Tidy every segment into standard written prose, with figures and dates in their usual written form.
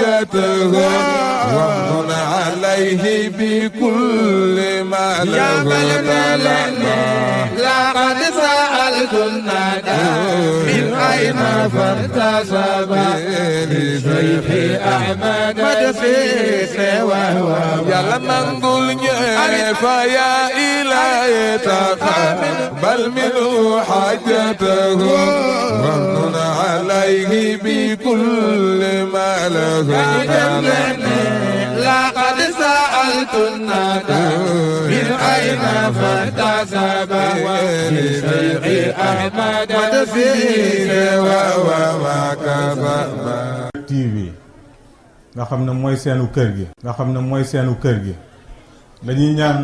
حاجته وامن عليه بكل ما له لقد سألت الندى من أين فانتسب لشيخ أحمد مدسيس وهو يلا منقول فيا إلهي تقبل منه حاجته وامن عليه بكل ما له لقد سألت الندى من أين فانتسب لشيخ أحمد مدسيس وهو TV nga xam ne mooy seenu kër gi dañuy ñaan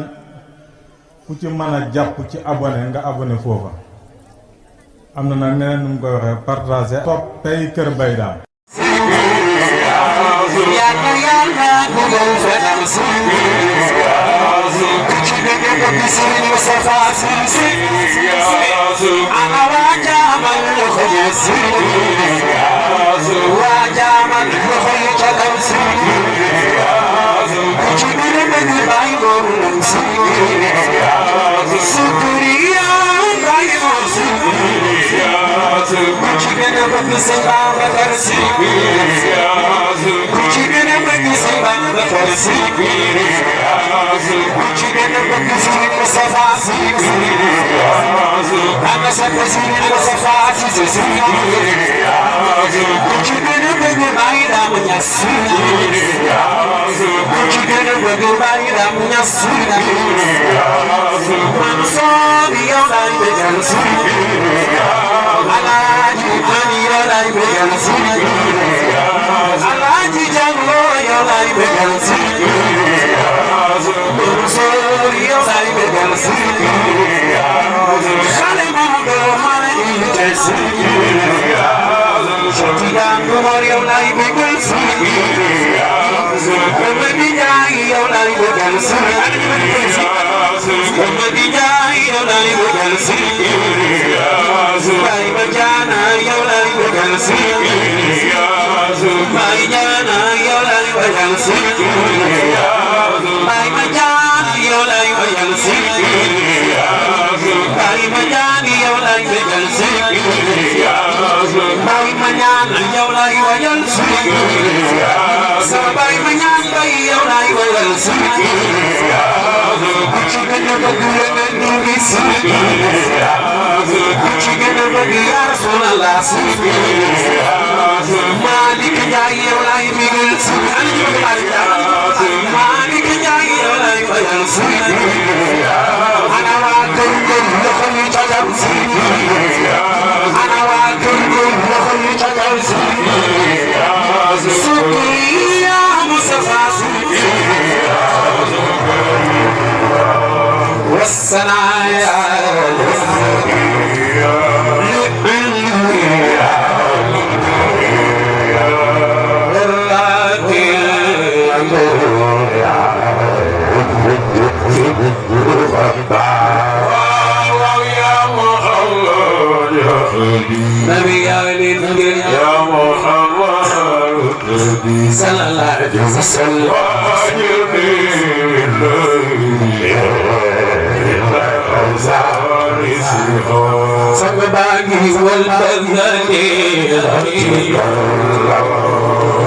ku ci mën a jàpp ci abonné nga abonné foofa am na nag neneen nu mu koy waxee partagé toppay Kër Mbaye Dame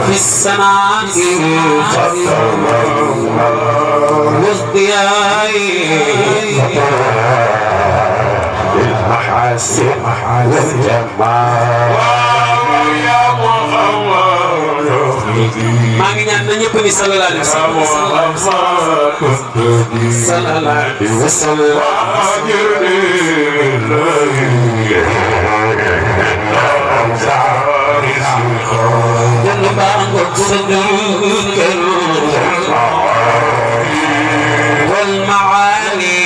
في السماء والضياء بالمحاسن والجمال maa ngi ñaan na ñëpp ni sallallahu alayhi wa sallam والمعاني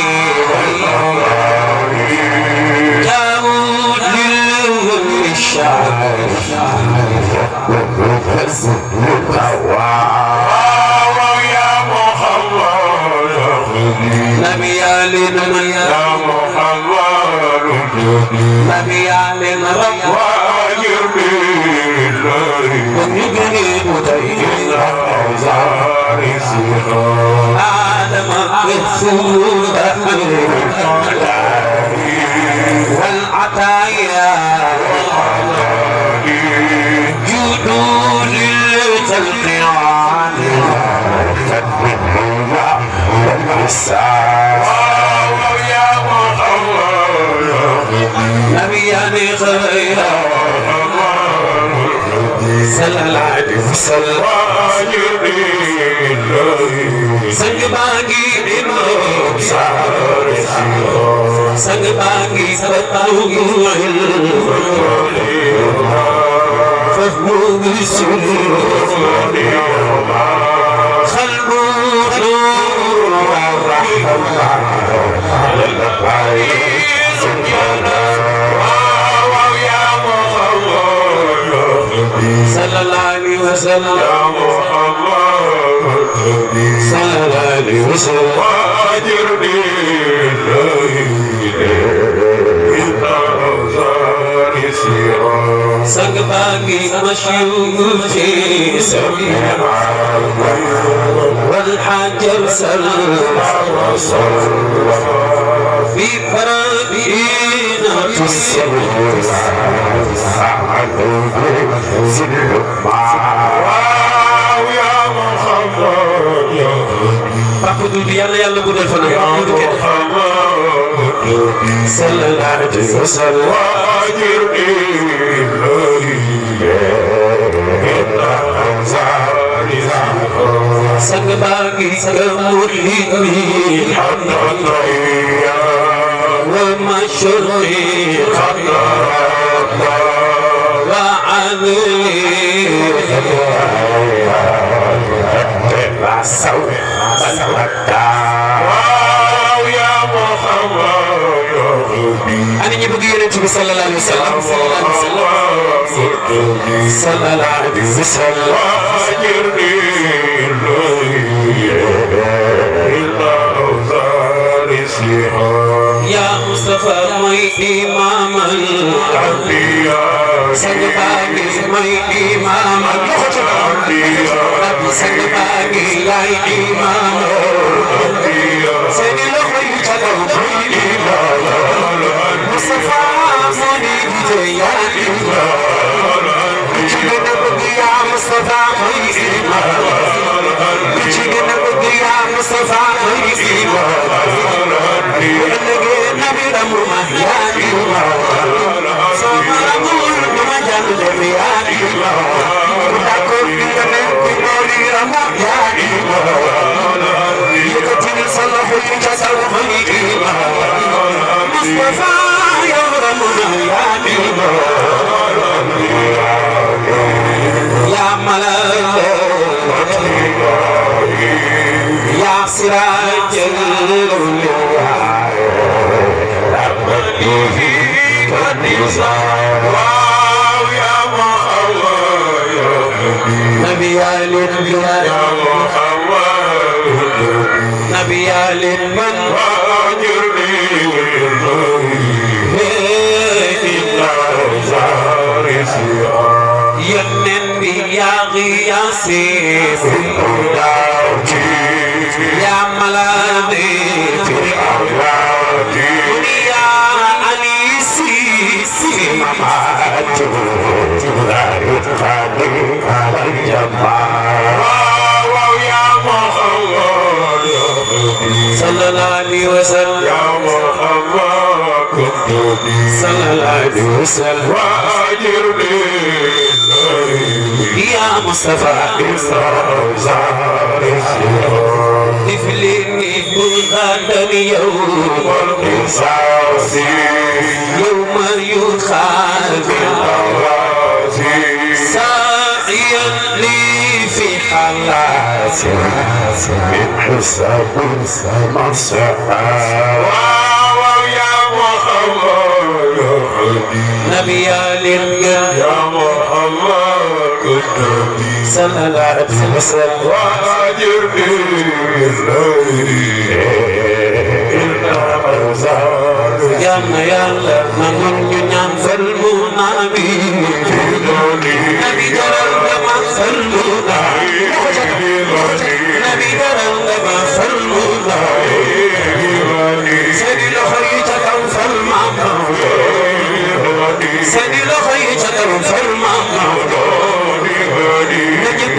جاءوا للشعر يا محمد نبي لمن يا محمد نبي لمن رب واجر بالله ونجري متين القيام كالدنيا والإحسان يا محمد نبياني خيرا صلى الله عليه وسلم sang bagi sang bagi bertauhid fahmu bisul qalbu nur rahman صلى الله عليه وسلم يا محمد صلى الله عليه وسلم واجرني sang bagi masyhur fi sabil wal hajar fi farabina tusawwir ya Muhammad Papa Doudou yàlla bu dal fa na sallallahu alayhi wa sallam sang bagi kemuliaan wa masyuri wa adli ani ñi bëgg yonent bi sallallahu alayhi wa sallam sallallahu alayhi wa sallam يا مصطفى مي إمام الأنبياء سنباقي مي إمام الأنبياء سنباقي يا إمام الأنبياء سنلقي جلو مصطفى مني يا إمام يا مصطفى مي إمام يا مصطفى مي يا ملك يا سراج نبي الانبياء يا محمد نبي الانبياء واجرني يمن يا غياثي يا ملاذي يا انيسي ممات لا يتقدم على الجبار يا محمد صلى الله عليه وسلم يا محمد صلى الله عليه وسلم واجرني يا مصطفى افلني بغدا اليوم والقصاص يوم يخاف ساعيا لي في حالات من حساب مصحاب يا محمد نبي الانبياء يا محمد صلى الله عليه وسلم واجرني يا الله من ينام فالمنابي نبي جلال ما فالمنابي نبي جلال ما فالمنابي سيدي لخريجك فالمنابي سيدي لخريجك فالمنابي نجيب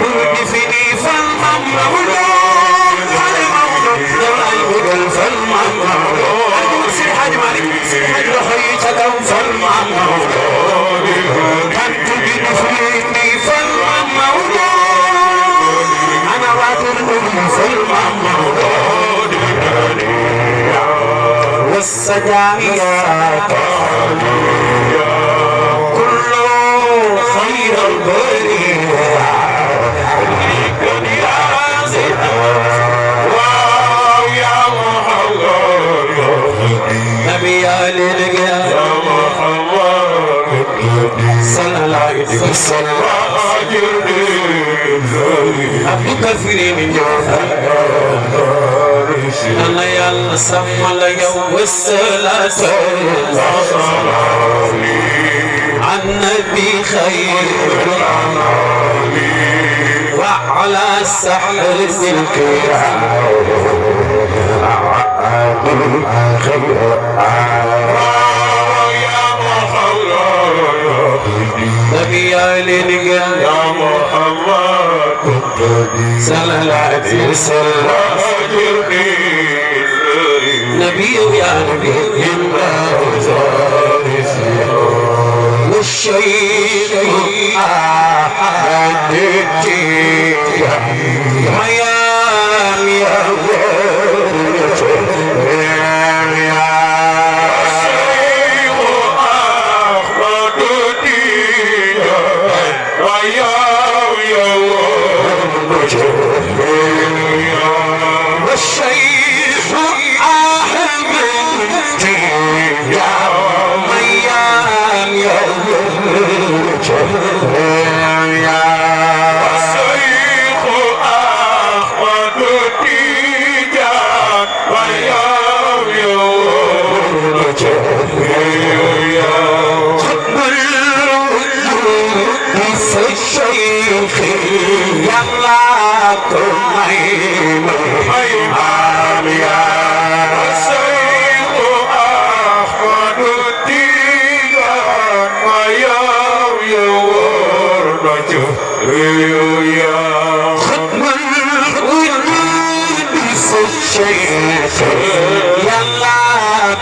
سجاياك كل خير البرية لك يا يا محمد نبي عليك يا محمد صلى الله عليه وسلم عبدك في من أنا يا سمع يوم الصلاة عن نبي خير وعلى سحر الكرام يا محمد نبي عليك يا محمد صلى الله عليه وسلم نبي يا نبي والشيخ أحد ميام يا والشيخ أحمد يا ميام يا والشيخ أحمد تيجان ميام يا الشيخ يلا تميم يا الشيخ أحمد التيجان ويوم يورد ختم الولود الشيخ يلا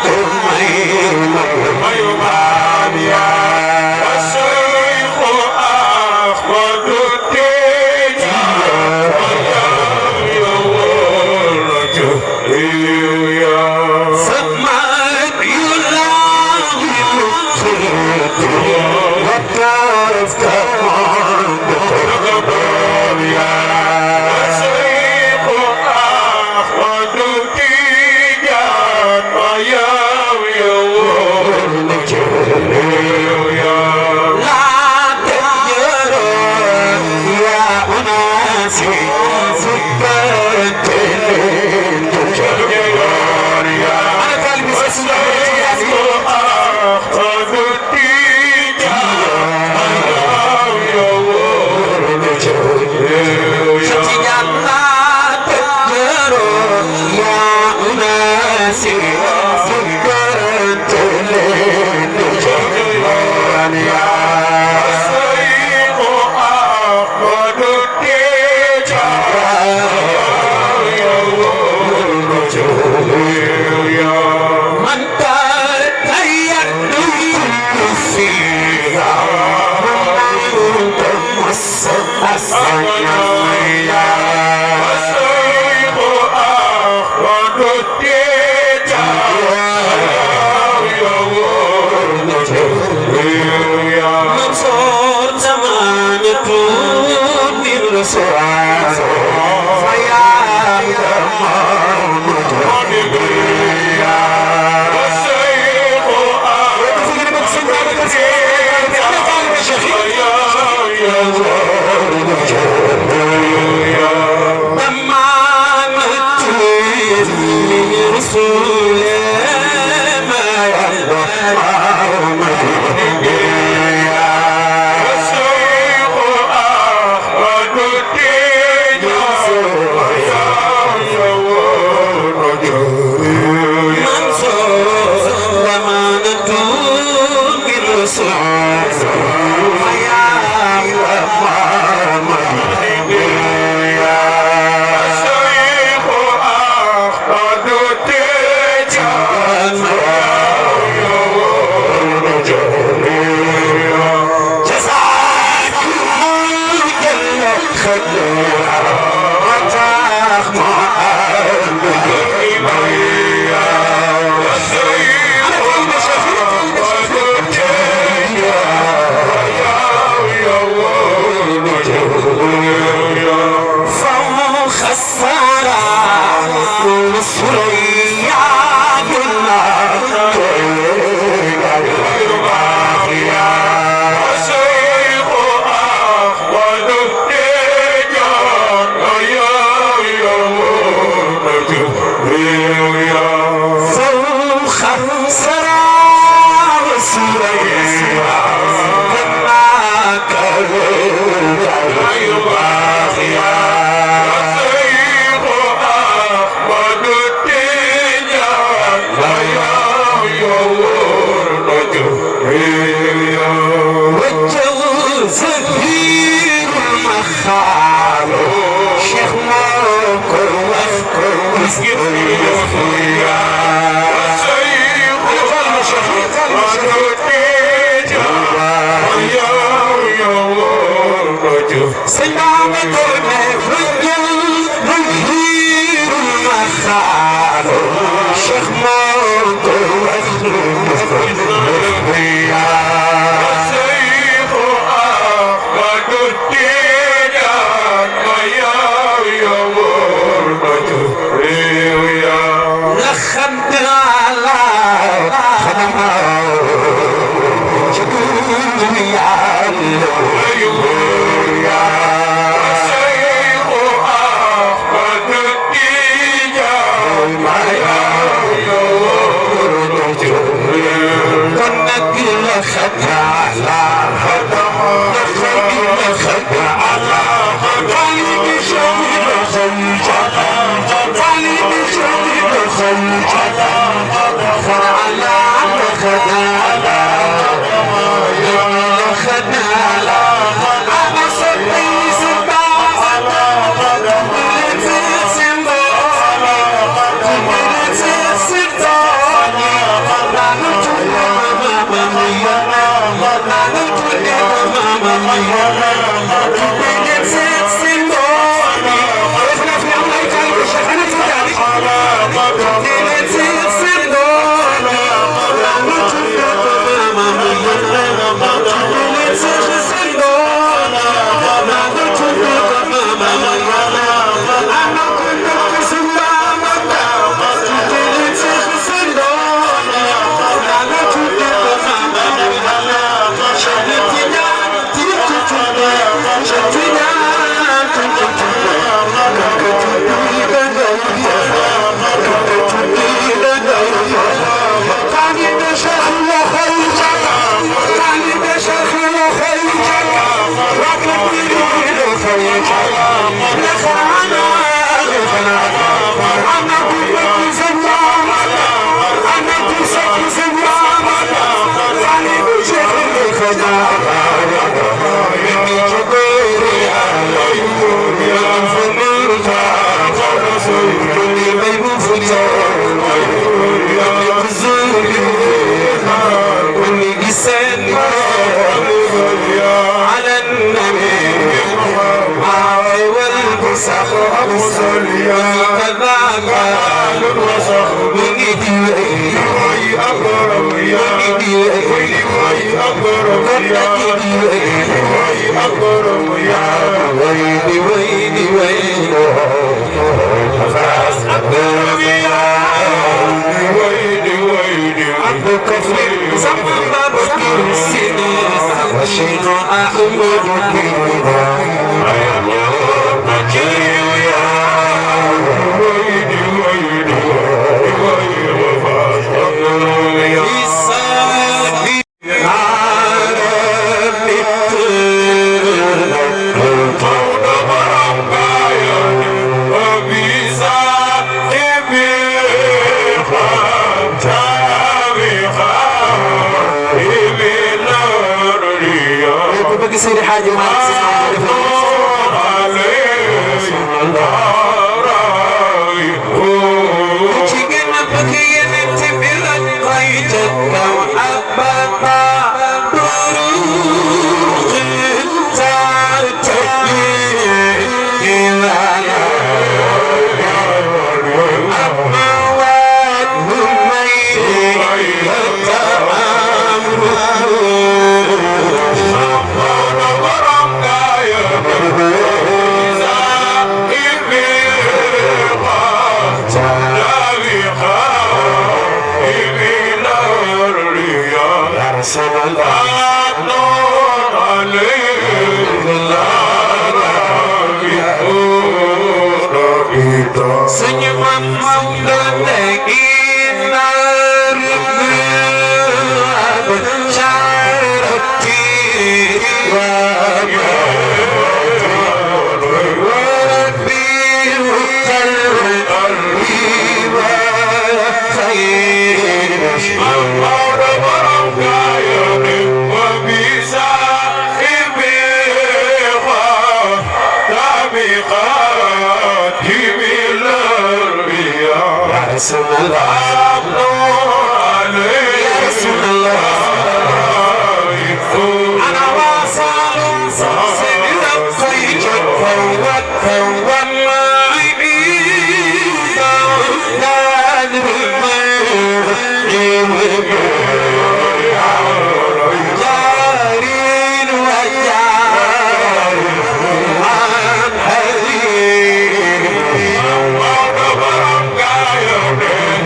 تميم يا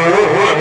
Oh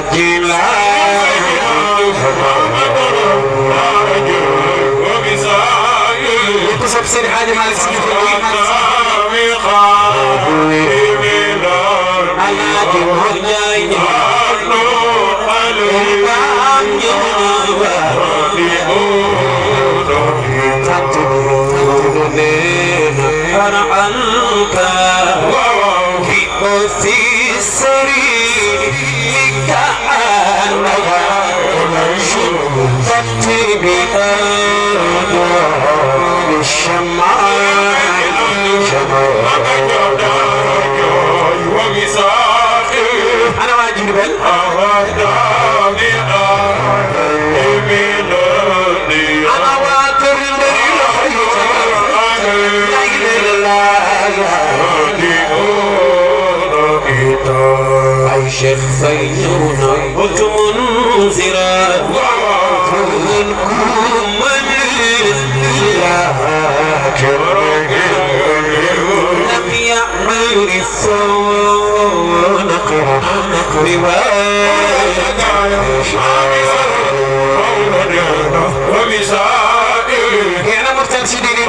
Sajila عنك في السرير كأنها شقت بأنوار الشمعة أنا واجب بل أنا واتر أي شيخ فينا وتمنزرا منكم من لم يعمل الصون أنا مرتشدين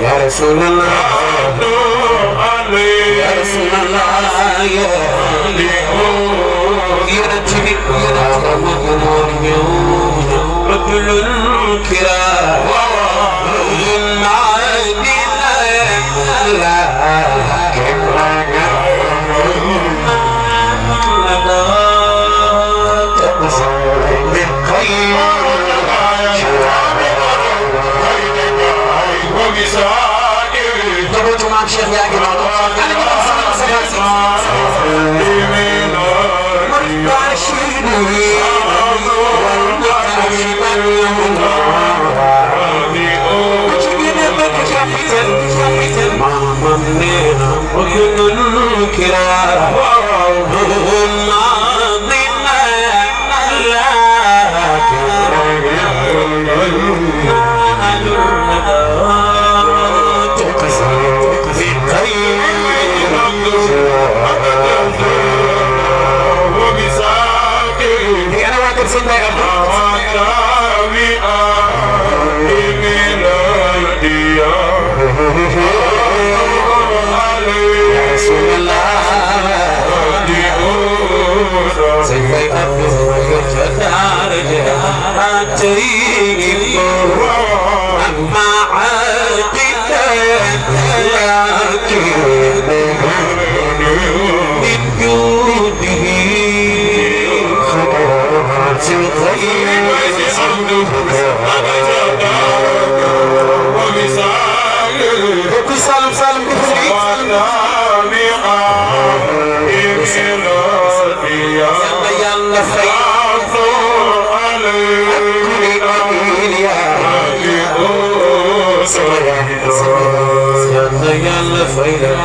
يا رسول الله يا رسول الله يا رجل الكرام من عادنا لا شيخ يا جماعة أنا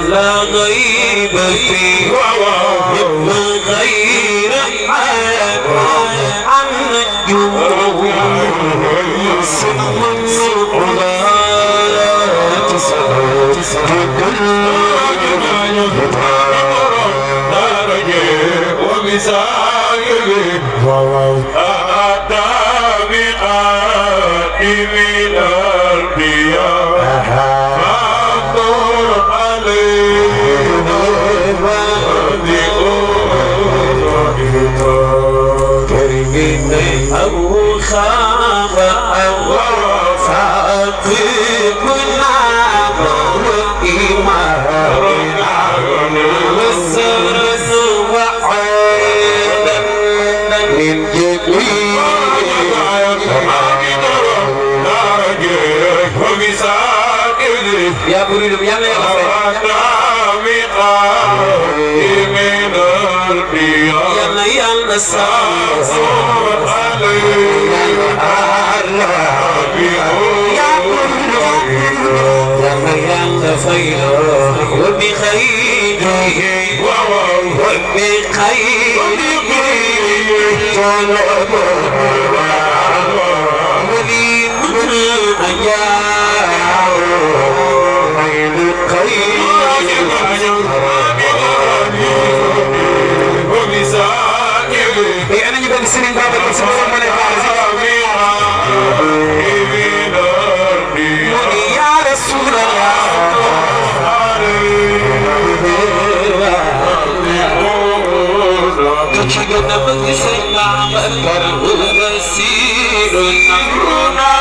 لا غيب فيه يبقى غير عن الجوع ثم الصعوبات تسجد ومسايب أتى بآئم الأرضياء أو خاف أو فاقدنا وإيمان والسرس وعيدا من جميع يا بريد يا لا يا أنا جبت سنين بابا كسبوا من يا رسول الله تشجع نبض سمع بكر وبسير نورنا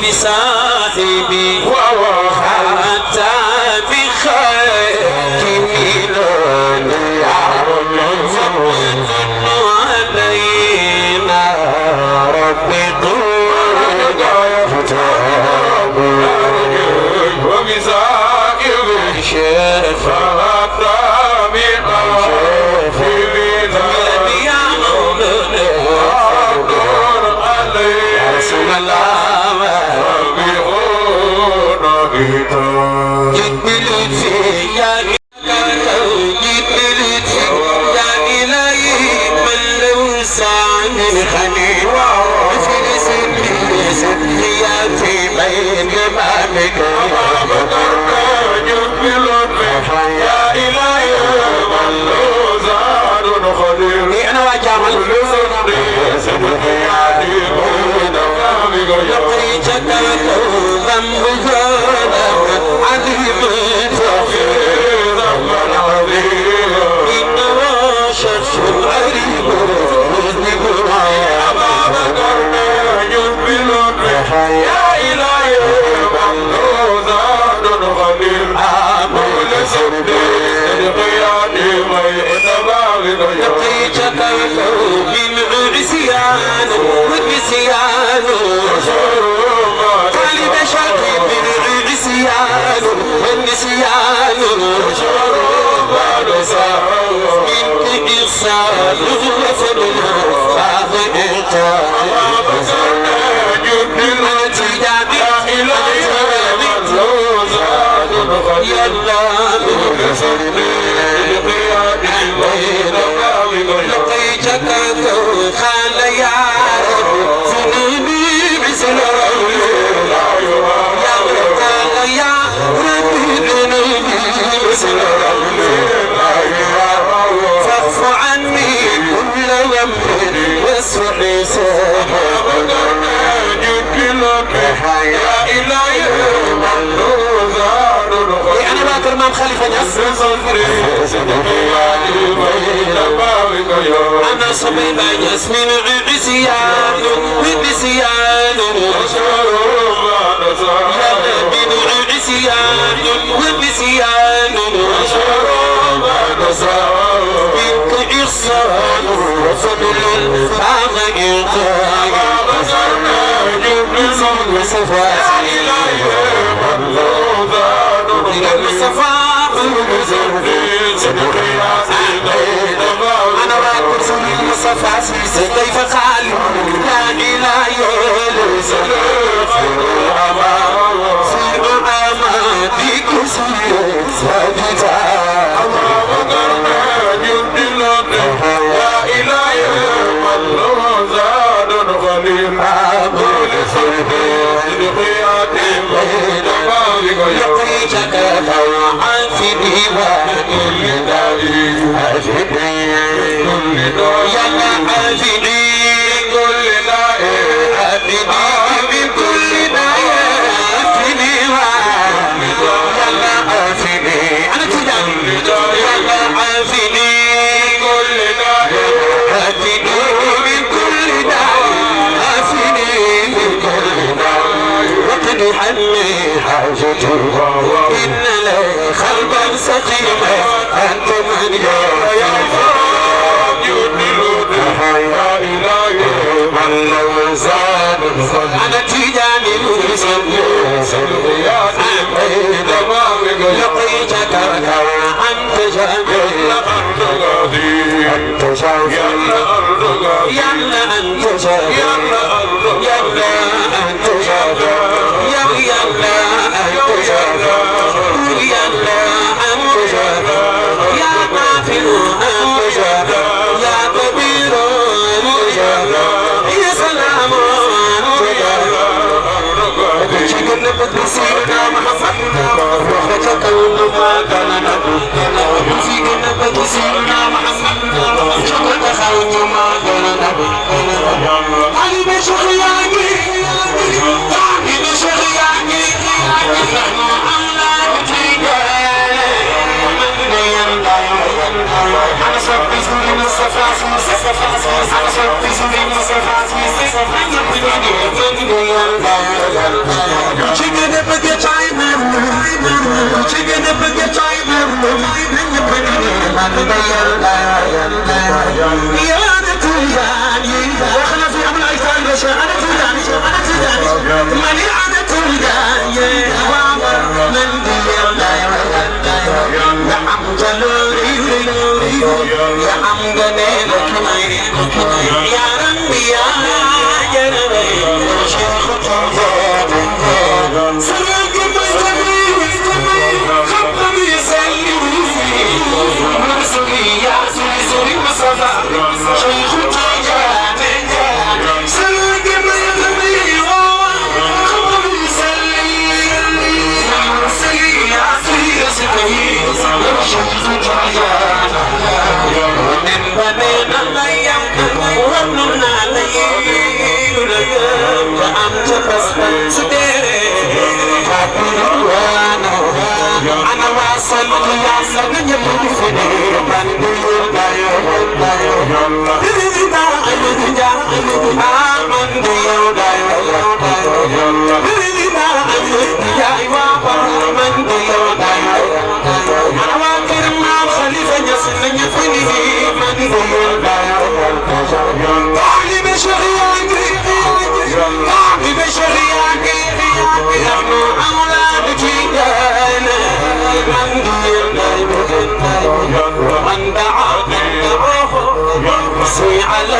وبصاحبي حتى بخير كميلان علينا ربي وبصاحبي شيخ من خليل لقيتك ذنب عظيم إنما شخص غريب مذنبنا يا إلهي ممنوذات غليل عامل لقيتك من عصيان والنسيان طالب شرقي من عصيان والنسيان منك إرسال وفضل بعض يا الله لقيتك خال يا رب ذنوبي مثل يا رب يا ربي ذنوبي مثل فاعف عني كل ذنب واسمح يا إلهي أنا باكر إمام خليفة نص أنا صبي بجس من عصيان ونسيان يا من عصيان ونسيان منك إرسال وفضل بعض إلقاء وصفات أنا راكب سنين المصطفى كيف خالي لا إله إلا سير أمامك سير سجدا يا إلهي ملوزان غليل لقيتك طوعا في ديوان كل دليل يلا حافظي كل دليل حافظي بكل دليل في ديوان يلا حافظي أنا تدعم يلا حافظي كل دليل حافظي بكل دليل حافظي بكل دليل وقد حمي حاجته إن لي خلبا سقيما أنت من يا من لو زاد أنا تجاني لقيتك أنت جميل أنت جميل يلا أنت جميل يلا أنت جميل يلا أنت جميل يلا أنت جميل يا غافر أنت جميل يا كبير أنت جميل يا سلام أنت جميل شكرا بسيرنا محمد وحدك ما كان نبي شكرا بسيرنا محمد شكرا خير ما كان نبي علي بشخياني علي بشخياني نحن الله أنا صبي سوري مصطفى أنا صبي سوري مصطفى Chicken up at your time, chicken up at your time, من بنينا سديري أنا واصل يا نجم بفني من دون ومن دعاني يرسي على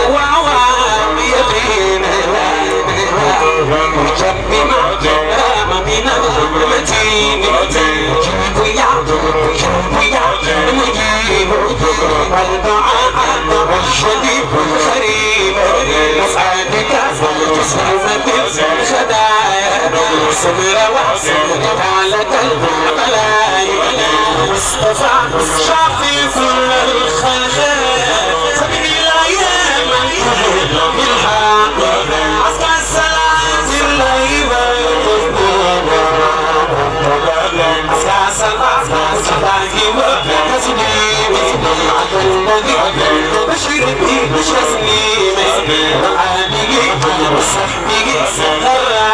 وعوام يقين وجنب ما جنام من المتين جيب يا مجيب والدعاء والشديد خريب مسعدك تسلمة الخدايا صبر وحسن على البلايا مصطفى شافي كل الخلق سبيل الايام بالحق اسمع السلام الليل اسمع السلام صداقي وتسليمي بشرني بتسليمي وعلي وصحبي سهرا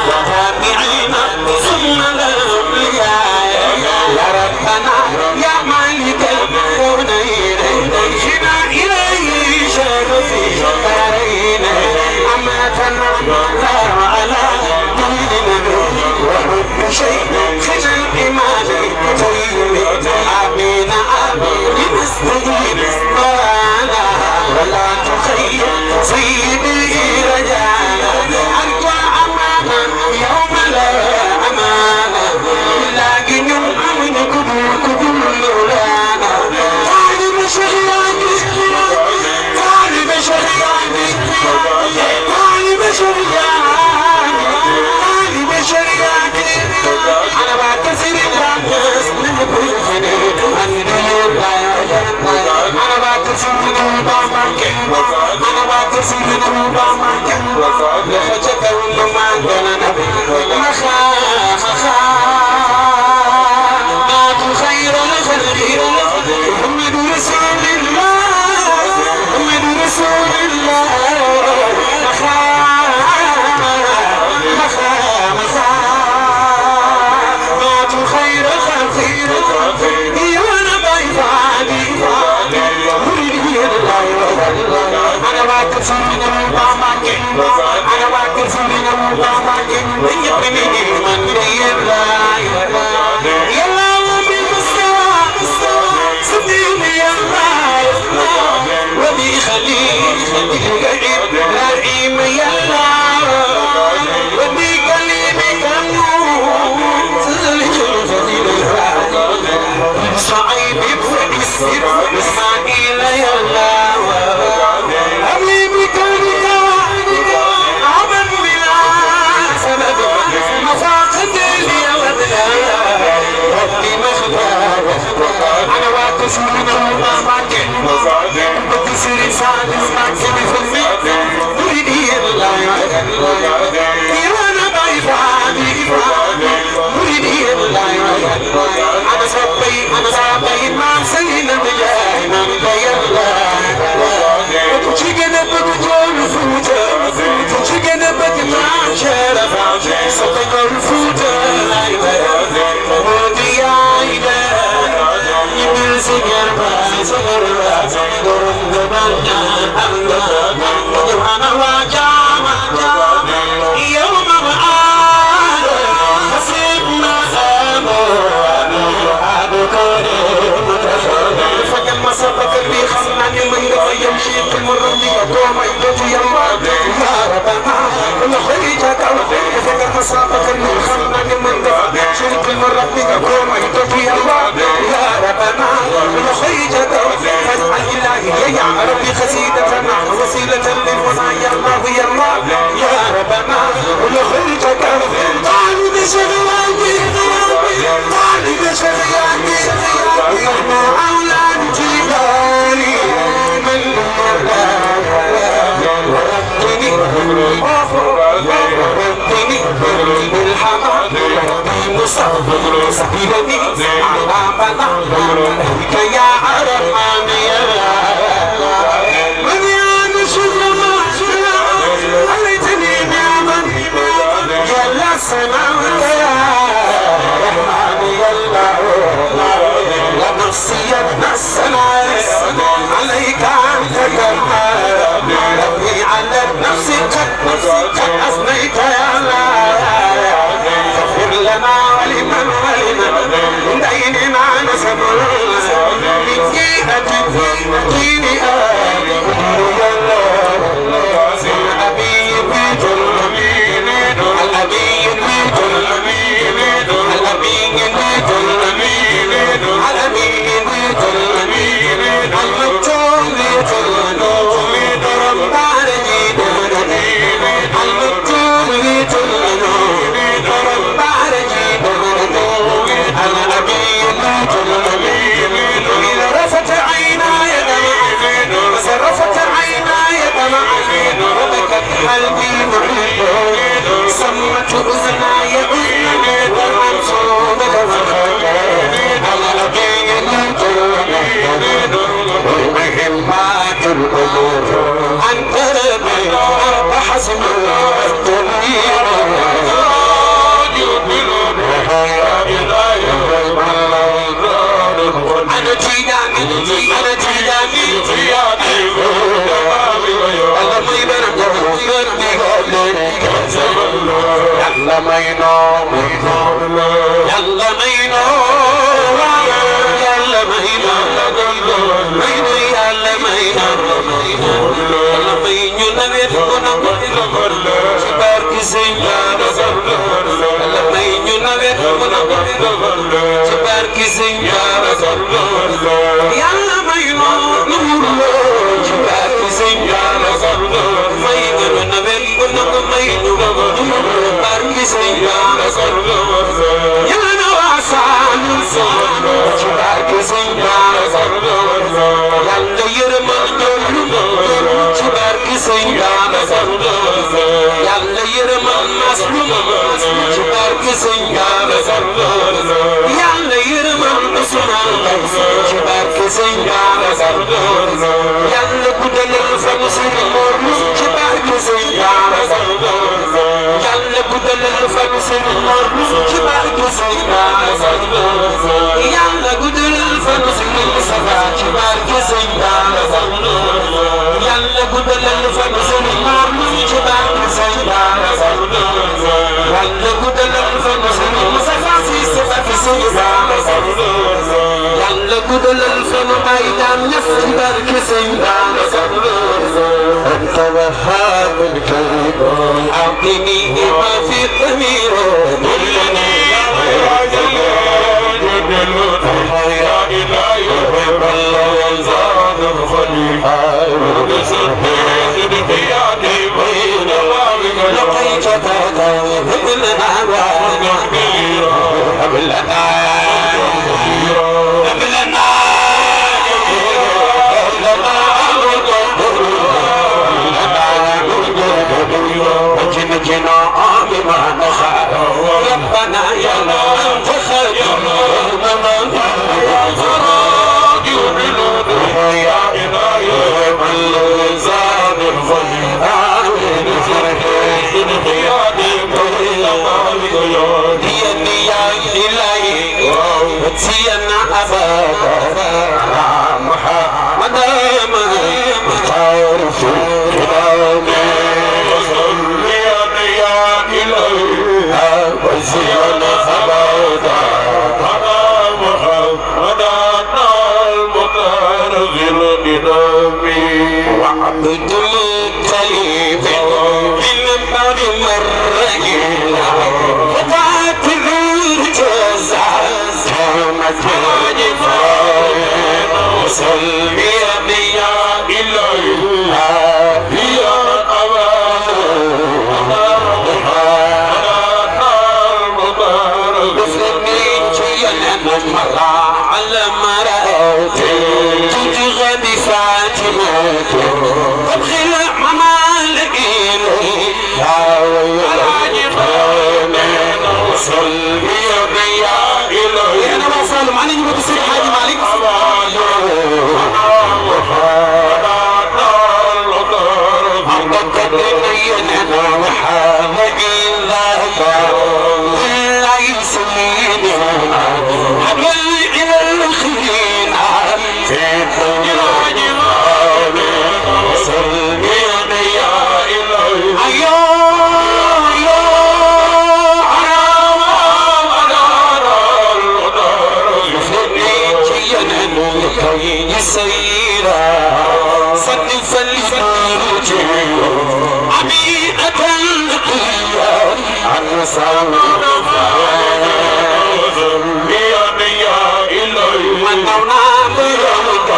وتابعين ثم الاولياء يا ربنا يا مالك الكونين جنا إليه شرفي دارين أماتنا لا على دين وحب شيء خجل الإيمان طيب آمين آمين استجيب ولا تخيل سيدي رجانا أرجع أمانا يوم لا أمانا لكن يوم أمن كبر مولانا طالب شرياني طالب شرياني طالب شرياني طالب شرياني أنا بعتذر الناس من كل خير أنا بعتذر من بابك أنا بعتذر من بابك لخجك وما دنا مخا خير الخلق محمد رسول الله محمد رسول الله خير الخلق وانا بايفاني انا باكر من بامك انا باكر من بامك من يبني من يلا يلا ودي خليل قريب رحيم يلا ودي كلمة كنوز الجلجل صعيب بفكسر إسماعيل يلا حبيبي كنك عمل بلا سبب مفاقد لي ودلا ربي مخدار أنا واقف من المامك بكسر سعد المكسب في الميت مريدي الله وانا بايفاني مريدي الله أنا صبي ما سينا بجاي من الله وتشيكنا بكتور فوتا وتشيكنا بكتور شرفا صدق الفوتا ودي عايدة يمين سيجر باسر دورن دبنا أنا واجاما يوم معاد حسبنا فكان ما سبق اللي خلاني من يمشي في المرمي يقوم يدوي الله يا ربنا ونخرجك فكان ما سبق اللي خلاني من يمشي في المرمي يقوم يدوي الله يا ربنا ونخرجك فاجعل إلهي يا ربي خزينتنا وسيلة للمنى يا الله يا الله يا ربنا ونخرجك طالب شغلاني طالب شغلاني احنا اولاد جبالي من وربني يا رحمن يا من ينشر ما عليتني نعما يا الله سماء يا رحمن يا الله ونفسي نفسنا عليك أنت كما ربي على نفسي قد أثنيت يا الله فاغفر لنا ولمن ديننا نسب من جهة دين قلبي محب سمت أذناي عيون ومنصوبك على أبي ومهمات الأمور أنت ربي أحسن الدنيا أنا جيلاني أنا جيلاني يلا مينو يلا مينو يلا مينو مينو يلا مينو يلا مينو نبيت كنا شبارك سينجا يلا مينو نبيت كنا شبارك سينجا يلا مينو شبارك سينجا مينو نبيت كنا مينو شبارك سينجا يلا نواسان شبارك سينجا يلا يرمل شبارك سينجا يلا يرمل مسلم شبارك سينجا يلا يرمل مسلم شبارك سينجا يلا بدل الفمسين شبارك سينجا يلا بدل الفمسين شبارك سينجا يلا بدل الفمسين شبارك سينجا يلا بدل الفمسين شبارك سينجا يلا بدل الفمسين شبارك سينجا يلا بدل الفم ميدان شبارك سينجا أنت وهاب الكريم أعطني ما في ضمير كلني يا إلهي رب الله وزاد الخليل لقيت هب لنا هب لنا هب لنا وجنجنا بما نخاف ربنا يا أنت خير يا إلهي من زاد الخير آمين فرحي بقيادي ديني يا إلهي وتسينا أبدا محمد مختار في كلامي وصلي يا إلهي وزينا أبدا وعبد المطلب من بعد مرة وقاتل الجزاء وصلي يا إلهي يا على مرأتي تجغني فاتمتي تبخل ممالئين على جفانين وصلي يا إلهي سيرا صدف الفروج عبيئة نقيا عن سامنا يا إلهي من دعونا برمك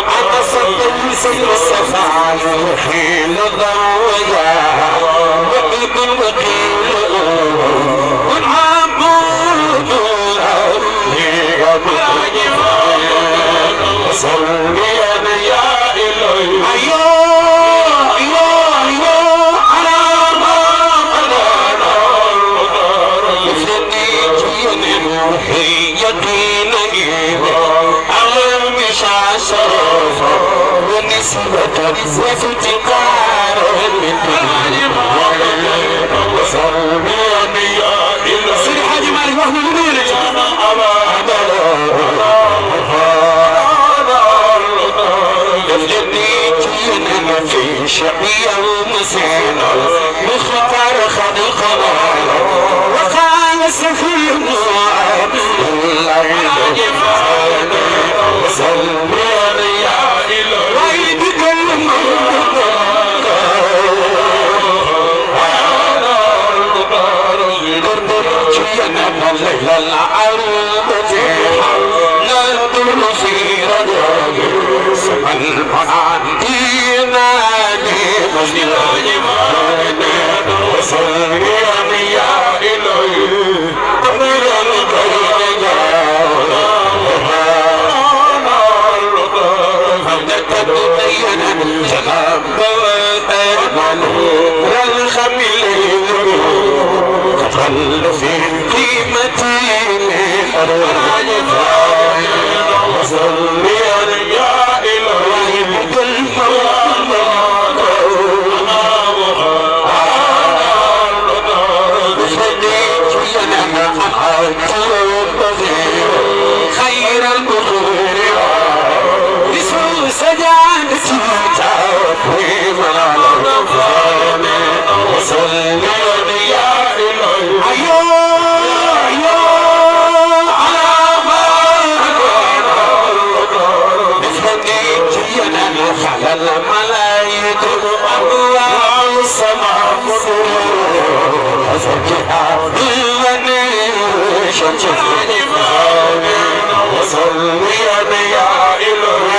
أنا صدق سير السفعان وحيل ضويا وقلب الوكيل والعبود صلي يا إلهي ونسبة وافتقار سيدي حاج مالك وحنا نقول يفجدني في شقي ومسين مختار خد القمر وقال سفين الليل العروبة لا يدر في رجاء سمع المنادين مجد وصلي يا إلهي أمر الغيب تبين جناب وأجمل والخميل خلوا في قيمتي من أرواج وصلي يا إلهي بكل خير البخور بسوء سجادتي تعظيما على الغفران وصلي يا إلهي على الملايك أبواب السماء أزكيها بالغني شمسي وصلي يا إلهي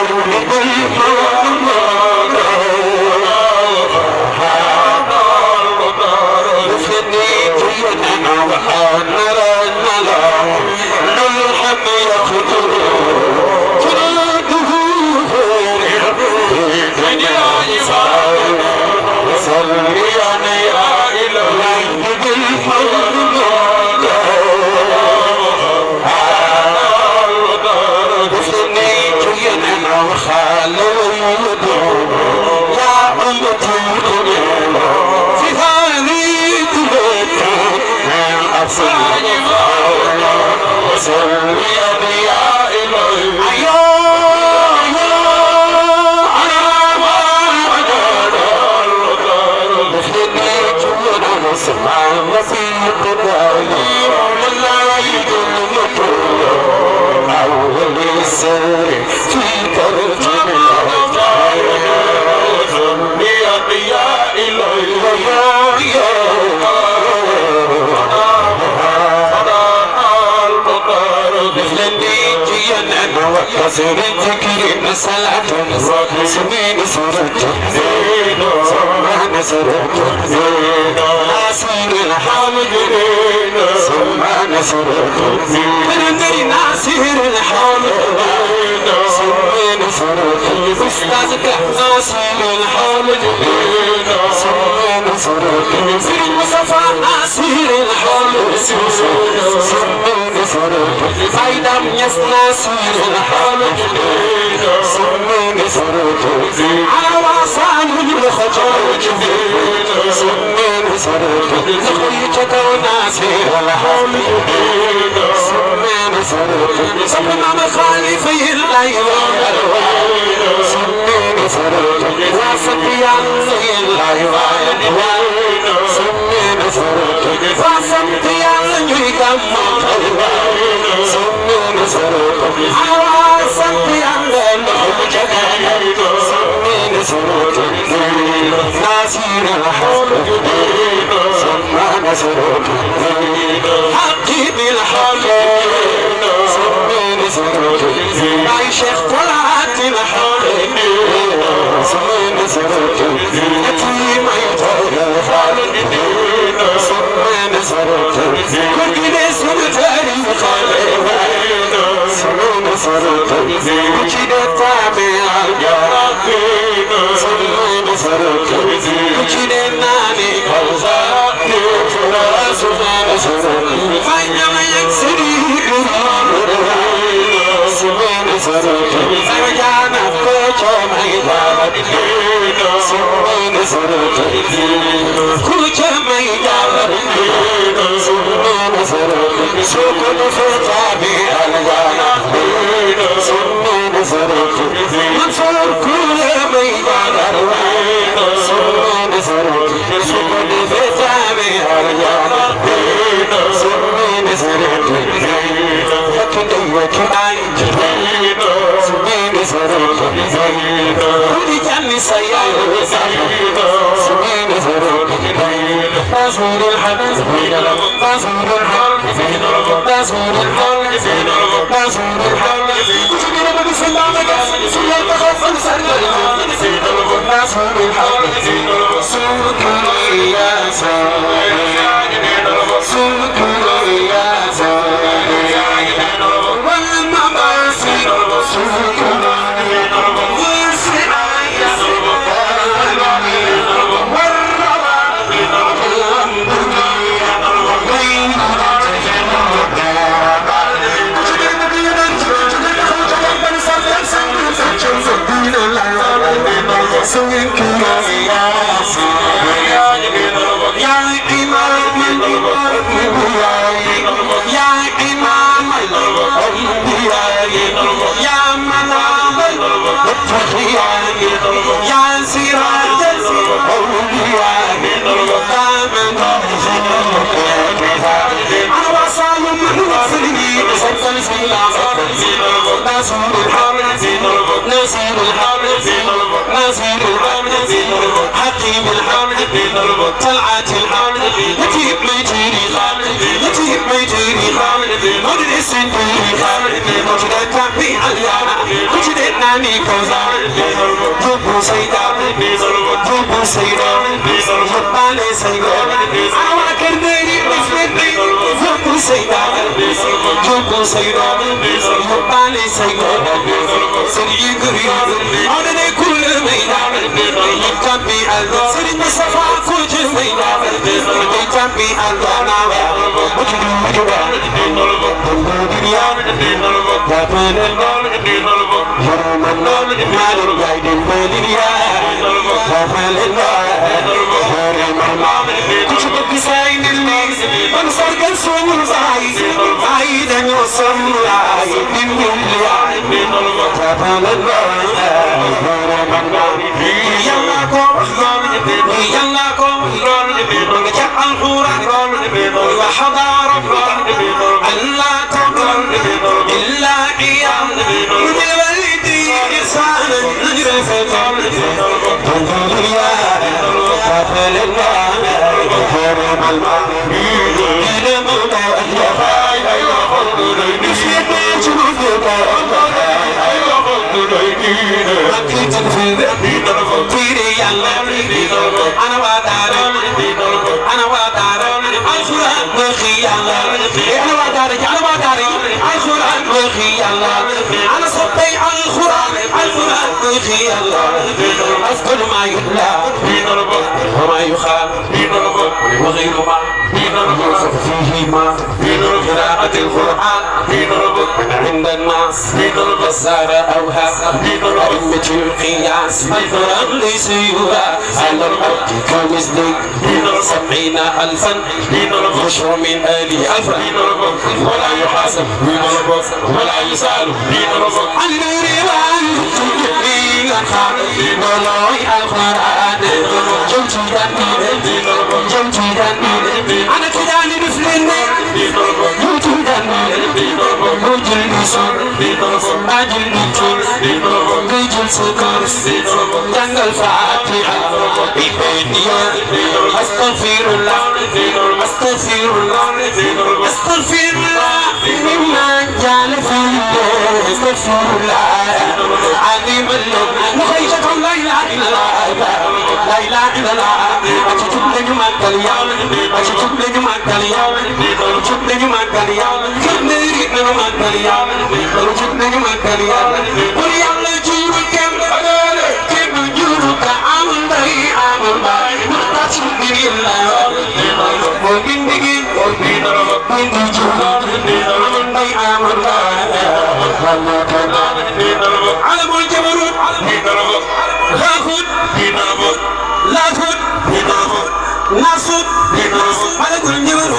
وكسر الذكر مسألة سمين سرت ثم نسرت ناصر الحمد ثم نسرت من ناصر الحمد ثم نسرت أستاذك ناصر الحمد ثم نسرت في المصطفى ناصر الحمد ثم نسرت فايدة ناصر الحمد ثم نسرت على وصال الخجوج ثم نسرت زخريجة ناصر الحمد ثم نسرت صبنا مخالفي الأيوان ثم نسرت وصبيا الأيوان ثم نسرت وصبيا الأيوان أنا كده نفلني Jungle Fatiha, Astaghfirullah, Astaghfirullah, Astaghfirullah, mimman jala fihi, Astaghfirullah, Alim al-Lub, mukhayyatum la ilaha illallah, la ilaha illallah, achutub leñu magal Yàlla, achutub leñu magal Yàlla, achutub leñu magal Yàlla, kenneri leñu magal Yàlla, achutub leñu magal Yàlla, bur Yàlla juru kem علم الجبروت لاخد ناصد ملك الجبروت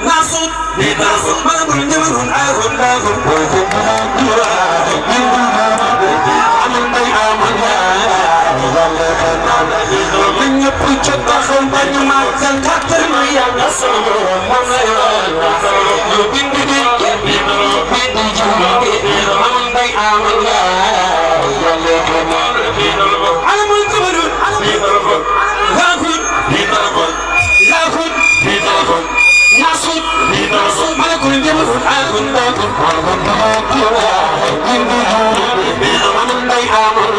ناصد ما نقول نجمر آخر لاخر من يبقى تدخل بني ما كان كتر ما يغسل ما يبين بدي من بي آمن على ملك برود لاخد ناصد ما نقول نجمر آخر لاخر من بي آمن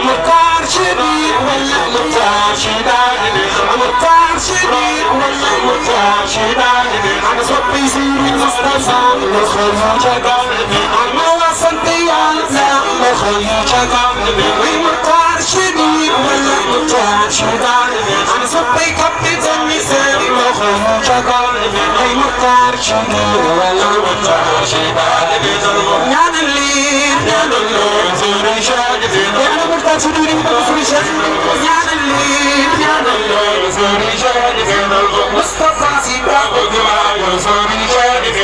مختار شديد ولا مختار شداد مختار شديد ولا مختار شداد أنا صبي سيري مصطفى مخرجك أنا وصلت يا لا مخرجك مختار شديد ولا مختار شداد أنا صبي كابتن مثالي مخرجك مختار شديد ولا مختار شداد يا الليل يا الليل زوري شاهد أنا مرتاح صدوري بكفر شاهد يا الليل زوري شاهد مصطفى سيدنا بكمان زوري شاهد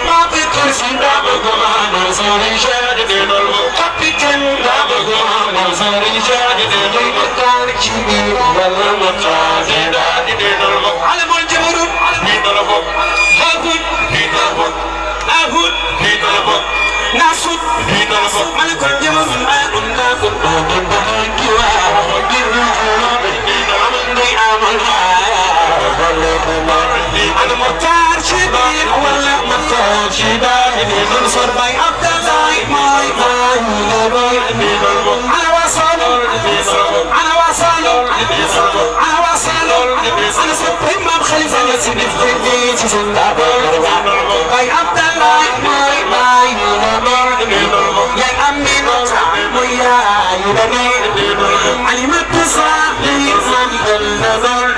ما بكر سيدنا بكمان زوري شاهد كابتن بكمان زوري شاهد مكان كبير ولا مكان زيدان علم الجبروت هاخد ناصد ملك الجبروت أنا مختار شديد ولا مختار شداد منصور باي عبد الله ماي أنا واصل أنا صبي ما بخليفة نسيني في بيتي باي عبد الله ماي يا أمي نطعم ويا يبني علمت صاحبي من النظر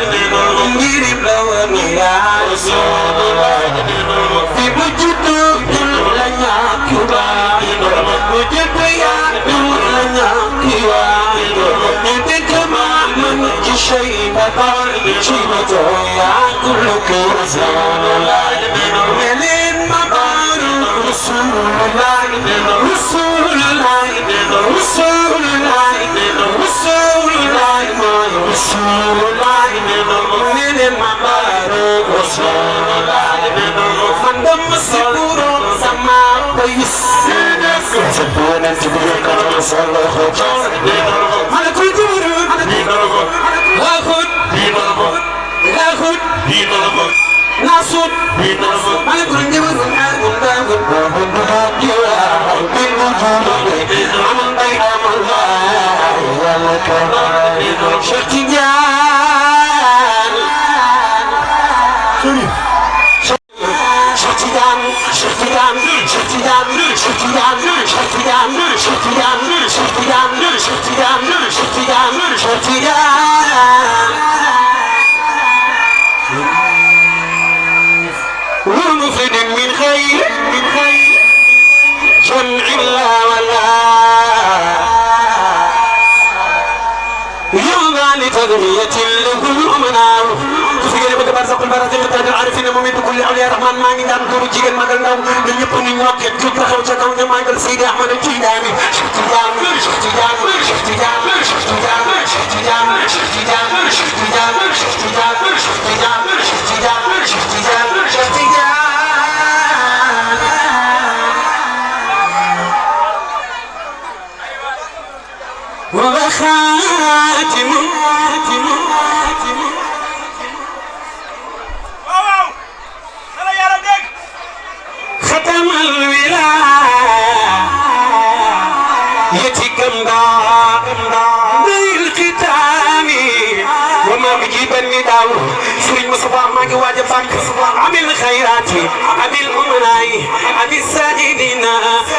نيري بلوني يا رسول الله في وجودك لنا كبا وجودك يا لنا كبا ندك ما من شيء بطل شيء بطل يا كل كرزان الله منين ما بارو رسول الله رسول الله رسول الله رسول الله رسول الله من المبارك رسول الله من دم السبور سما بيس سبونا تبرك رسول الله على كل جبر لاخد ناصد على كل جبر ومفرد من خير البرازيل قد العارفين مميت كل أولياء الرحمن ما ني دام دورو جيجن ماغال ndaw ñu ñëpp ñu ñokké jóg taxaw ca kaw ñu magal Seydi Ahmad Tidiane Cheikh Tidiane Cheikh Tidiane Cheikh Tidiane Cheikh Tidiane Cheikh Tidiane Cheikh Tidiane Cheikh Tidiane Cheikh Tidiane Cheikh Tidiane Cheikh Tidiane Cheikh Tidiane Cheikh Tidiane وخاتم ختم الولاية كمدا بالختام وما بجيب النداء سوري مصطفى ما جواجب عمل الخيرات عمل الأمناء عمل الساجدين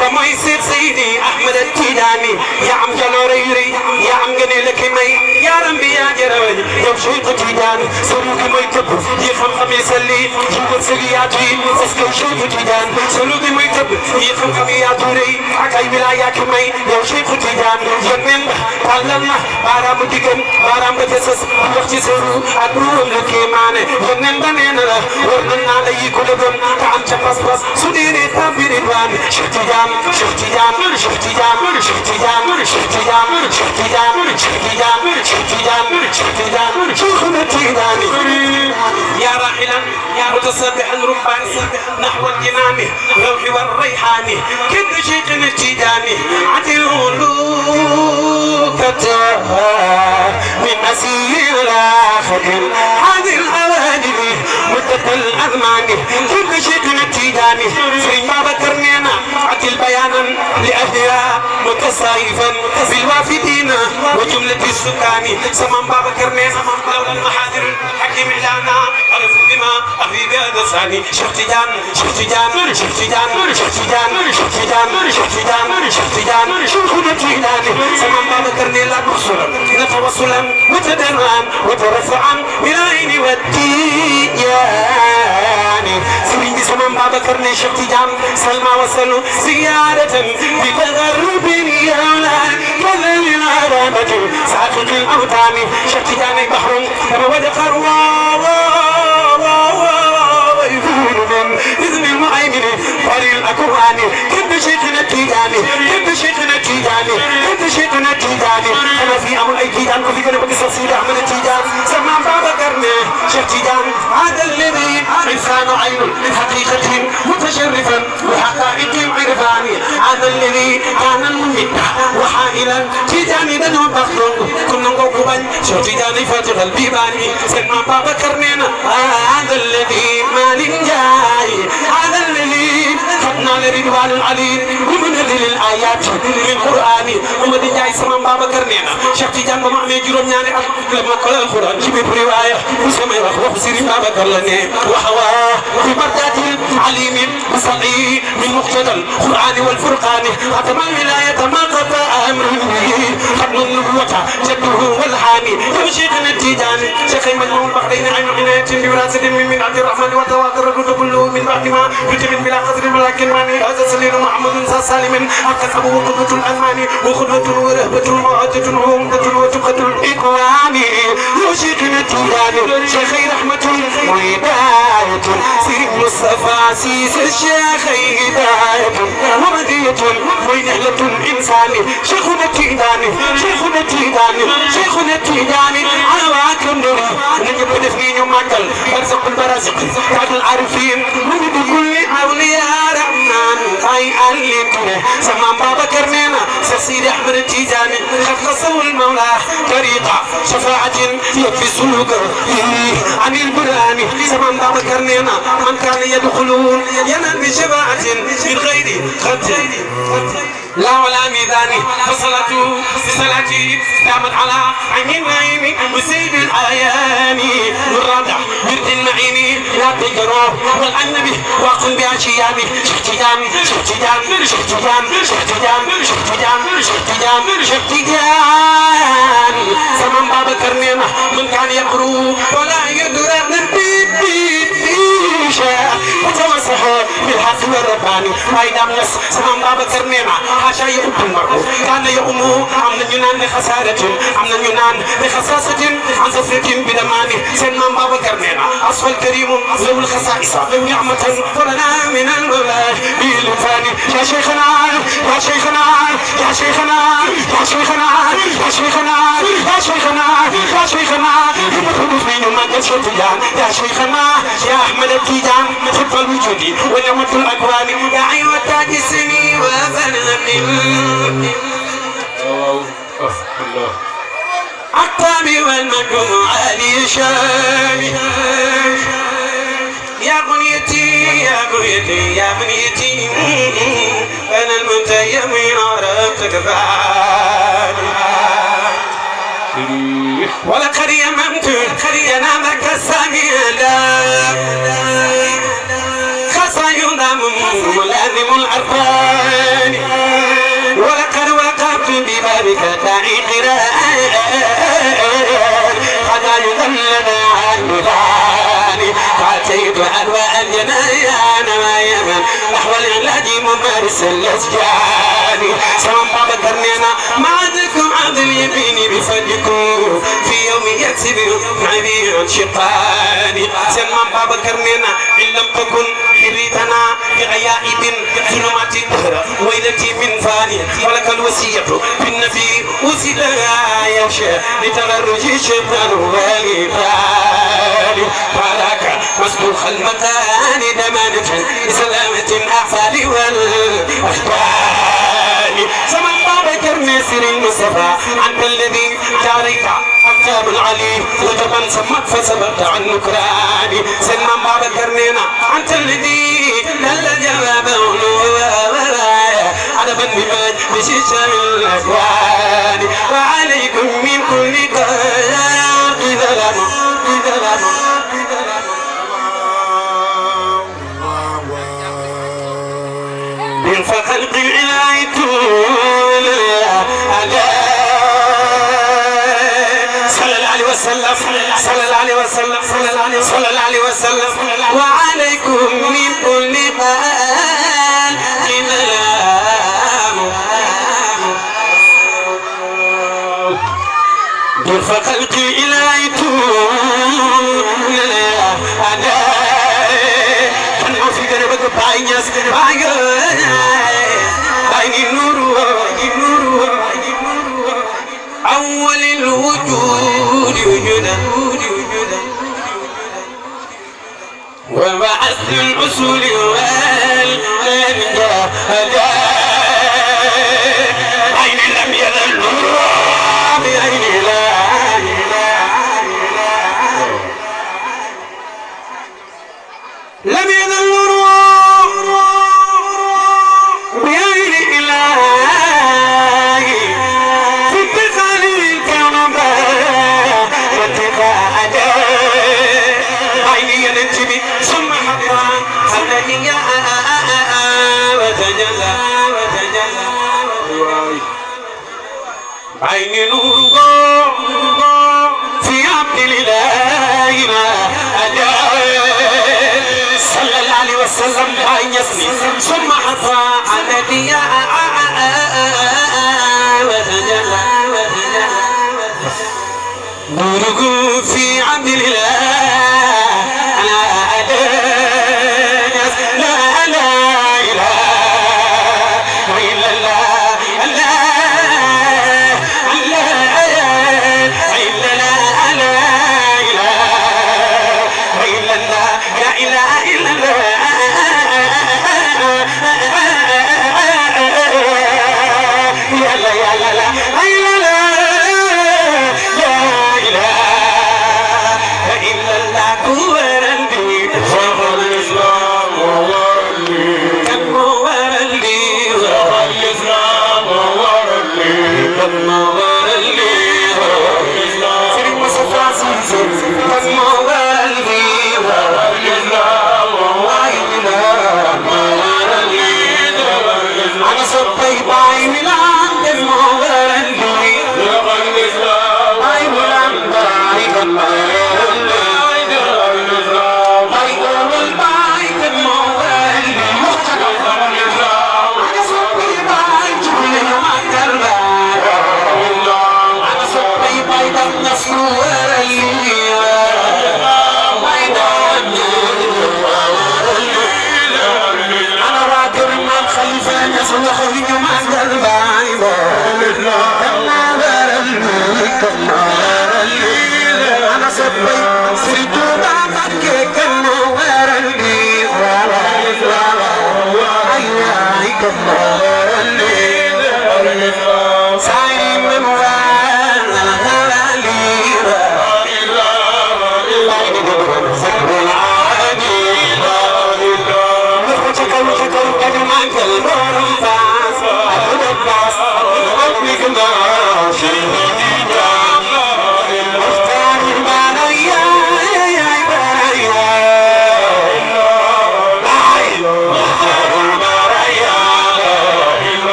فما يصير سيدي أحمد التيجاني يا عم جلوري يا عم جنيلك مي يا ربي يا جروي يا شيخ تيجان سلوك ما يتب يخم يسلي جبر سرياتي اسكو شيخ تيجان سلوك ما يتب يخم ياتوري أكاي ولايات مي يا شيخ تيجان يمن بالله بارام ديكن بارام بتسس وقت سرو أدور لكيمان يمن بنينا ورنا علي كلهم كان شخص بس سديري تبيران شتيجان شتيجان شتيجان شتيجان شتيجان شتيجان شتيجان شتيجان شتيجان شيخنا تيجاني يا راحلا يا متصبحا رباني نحو الجنان روحي والريحاني كن شيخنا تيجاني عدل من أسير الآخر هذه الأوادم مدة الأزمان كل شيء تيجاني سرين بابا كرنينا عدل بيانا لأهلها متصايفا بالوافدين وجملة السكان سمان بابا كرنينا لولا المحاضر الحكيم لنا عرف بما أخي بهذا ثاني شفتجان شفتجان شفتجان شفتجان شفتجان شفتجان شفتجان شفتجان تيجاني سمان بابا كرنينا بخصولا نتوصلا وتدران وترفعا بالعين والتيجاني سرين بسمان بابا كرني شفتجان سلمى وسلو زيارة بتغرب يولان كذل العربة ساقط الأوتان شفتجان بحر كما قروا ويفون من إذن المؤمن فريق الأكوان كم شيخنا تيجاني كم شيخنا تيجاني كم شيخنا تيجاني أنا في أمر أي تيجان وفي قلبك سيدي أحمد تيجان سمع بابا كرني شيخ تيجان هذا الذي إنسان عين حقيقة متشرفا وحقائق عرفاني هذا الذي كان الممت وحائلا تيجاني دنو بخلون كنا نقوبا شيخ تيجاني فاتح البيباني سمع بابا كرنينا هذا الذي مال جاي هذا الذي خدنا لرضوان العلي ومن للآيات من القرآن ومن جاي سمام بابا كرنينا شيخ تيجان بما أمي جروم يعني لما قال القرآن جيب رواية وسمع وحسير بابا كرني وحواه في بردات عليم وصلي من مقتضى القرآن والفرقان ختم الولاية ما قطع أمر خدم النبوة جده والحاني وشيخنا التيجاني شيخ مجموع البحرين عين عناية بوراثة من عبد الرحمن وتواتر الكتب كله من بعد ما كتب بلا قدر ولكن ماني هذا سليم محمد سالم أقل أبو قدوة الألماني وخدوة ورهبة وعدة وعمدة وتقة الإقوان وشيخنا التيجاني شيخي رحمة وهداية سير مصطفى سيس الشيخ هداية ومدية ونحلة إنساني شيخنا التيجاني شيخنا التيجاني شيخنا التيجاني على واكم نوري نجيب نفني يوماكل أرزق البرازق بعد العارفين من كل أولياء رحمن أي أليتنا سمام بابا كرنينا سيدي أحمد التيجاني قد قصوا المولى طريقة شفاعة يكفي سلوكه عن البرهان سمام بابا كرنينا من كان يدخلون ينال بشفاعة من غير خد لا ولا ميزاني فصلاته بصلاتي دامت على عين النعيم وسيد الآياني والرادع برد المعيني لا تجروا والنبي واقم بأشياني شفتجان شفتجان شفتجان شفتجان شفتجان شفتجان شفتجان سمم بابا كرنينا من كان يقرو ولا يدرى من بيشا نصحه بالحق والرباني ما يدام نس سمام بابا كرنينا حاشا يؤم المرء كان يؤم عمنا ينان بخسارة عمنا ينان بخصاصة عن صفرة بدماني سنام بابا كرنينا أصفى الكريم ذو الخصائص نعمة ولنا من الولاء بالفاني يا شيخنا يا شيخنا يا شيخنا يا شيخنا يا شيخنا يا شيخنا يا شيخنا المخلوق من ما تشتيان يا شيخنا يا أحمد التيجان حب الوجود ونعمة الأكوان يا عين وتاج السني وفن الطامي والمكروم علي شامي يا بنيتي يا بنيتي يا بنيتي أنا المنتهي من عرفتك فاني ولقد يممت ينامك السميع خصا ينام ملازم الأرقام ولقد وقفت ببابك داعي قراء قد يضلنا عن مداني فأتيت أدواء الجنايان ما يمن نحو العلاج ممارس الأسجان سلام بابا كرنينا ما عندكم عبد اليمين بفضلكم في يوم يكسب معي عن شقاني سلام بابا كرنينا إن لم تكن حريتنا بغيائب ظلمات الدهر ويلتي من فاني ولك الوصية بالنبي وسيلها يا شيخ لتغرج الشيطان والإبرار فلك مسبوخ المكان دمانة لسلامة الأحفاد والأخبار زمن بابا كرني سر المصطفى أنت الذي جاريت أكتاب العلي وجبا سمت فسببت عن نكراني سلمان بابا كرنينا أنت الذي دل جوابه عدبا بماج بشيشة الأكوان وعليكم من كل قيام ظلام من فخلق العناية صلى الله عليه وسلم صلى الله عليه وسلم صلى الله عليه وسلم وعليكم من كل قال فخلق الإله كان ما في قربك باينس باين النور أول الوجود وجودا وبعث الأصول والأنجاء عين لم يذل بعين لا لم يذل بعين إله في اتخاذ الكون واتخاذ عيني ينتبه ثم حقا حقني وتجلى عين نور في عبد الإله صلى الله عليه وسلم عين يسني ثم حقا حقني وتجلى نوره في عبد الإله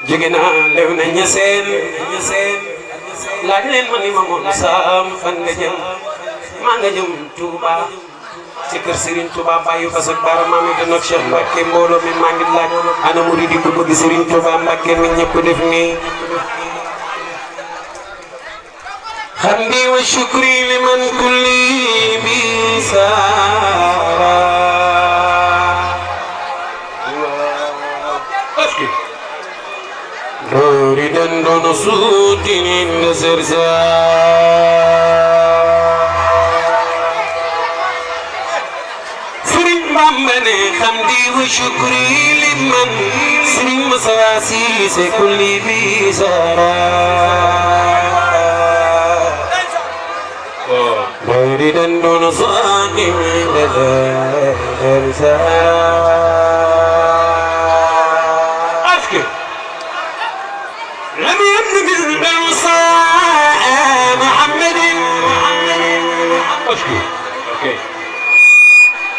jigéen lew na ñeseen laaj leen ma ni ma moom saam fan nga jëm maa nga jëm Touba ci kër Serigne Touba Baye Bass ak Bara Mami Dana Cheikh Mbacke mbooloo mi maa ngi laaj ana murid yi ku bëgg Serigne Touba Mbacke mi ñëpp def nii hamdi wa shukri liman kulli bi sara Dori dan dono sutin in sersa Sering bambane hamdi wa shukri liman Sering masawasi sekulli bisara Dori dan dono sutin in sersa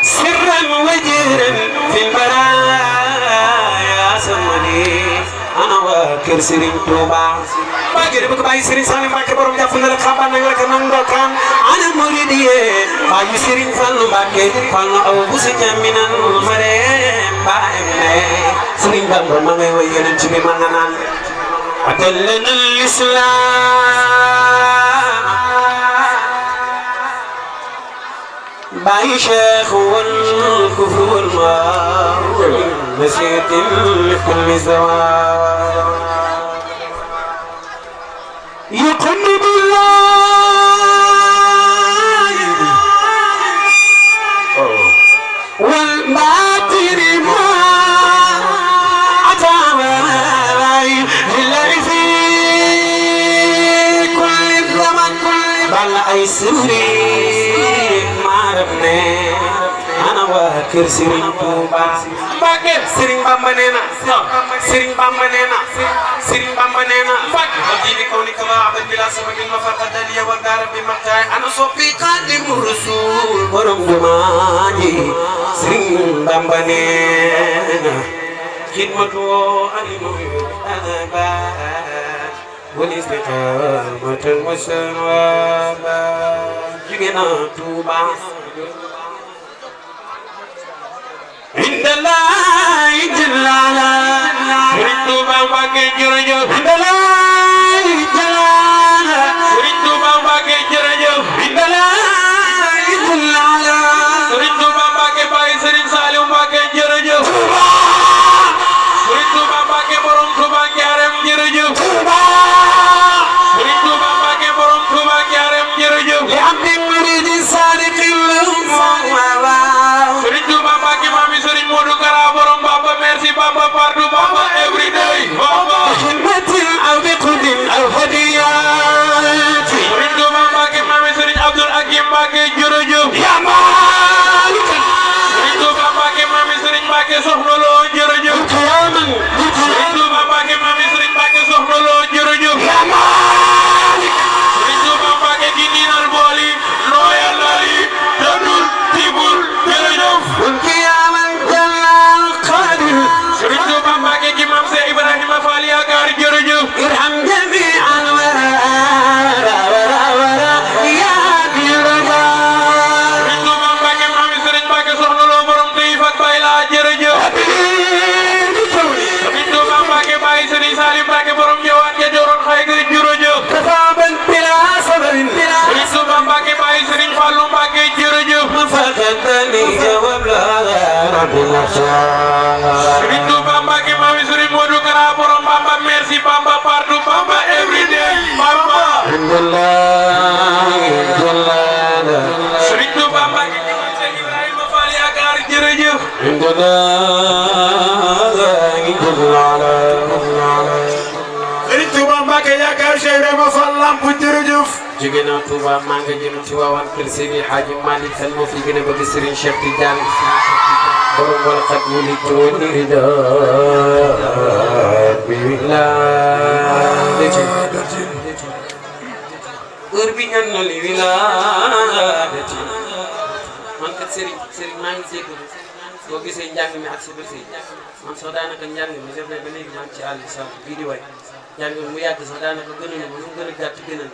سرا وجهرا في البرايا سمني انا واكر سيرين توبا باغي بك باي سيرين سالم باكي بروم جافنا لك خابان لك نندوكان انا مريدي باي سيرين فالو باكي فالو او بوسي جامينا مريم باي سيرين بامبا ماغي وي يونت بي مانانان ادلنا الاسلام باي شيخ والكفر والماء مسيت لكل زمان يقن بالله والباطل ما أتعوى لله في كل زمن بل أيسري ana waa kër Serigne Touba Mbacke Serigne Bamba neena Serigne Bamba neena Serigne Bamba neena Mbacke di kaw ni kama abad bila sababin ma faqadaliya wa darab bi maqtaay ana soppi qadim rasul borom jumaji Serigne Bamba neena khidmatu alimu adaba wal istiqamatan wa sanwaba jigena Touba عند الله جلالا سرين توبا مباكي جرجو عند الله جلالا سرين توبا مباكي جرجو عند الله جلالا سرين توبا مباكي باي سرين سالي مباكي جرجو سرين توبا مباكي بروم توبا كيارم جرجو سرين توبا مباكي بروم توبا كيارم جرجو لعبد مريد صادق اللهم Serigne Modou Kara borom Bamba merci Bamba partout Bamba every day Bamba khidmatin aw biqudin aw hadiyat Serigne Touba Mbacké mami Serigne Abdoul Hakim Mbacké jërëjëf ya Malik Serigne Touba Mbacké mami Serigne Mbacké soxna Lo jërëjëf yaman Serigne Touba Mbacké mami Serigne Mbacké soxna Lo jërëjëf ya Malik Serigne Touba Mbacké Serigne Touba Mbacké Mami Serigne Modou Kara borom Bamba merci Bamba partout Bamba everyday Bamba Serigne Touba Mbacké Cheikh Ibrahima Fall yaakaar jërëjëf Serigne Touba Mbacké yaakaar Cheikh Ibrahima Fall lamp jërëjëf jóge naa Touba maa nga jëm ci waawan kër Seydi Hadji Malick kan moo fi gën a bëgg Serigne Cheikh Tidiane borom wal xat mu li tooni rida bi la heure bi ñan na li wila man kat Serigne maa ngi jégalu boo gisee njàng mi ak si bët yi man sax daanaka njàng mi def na ba léegi maa ngi ci àll sant bii di way njàng mi mu yàgg sax daanaka gënuñu ma lu mu gën a gàtt gënal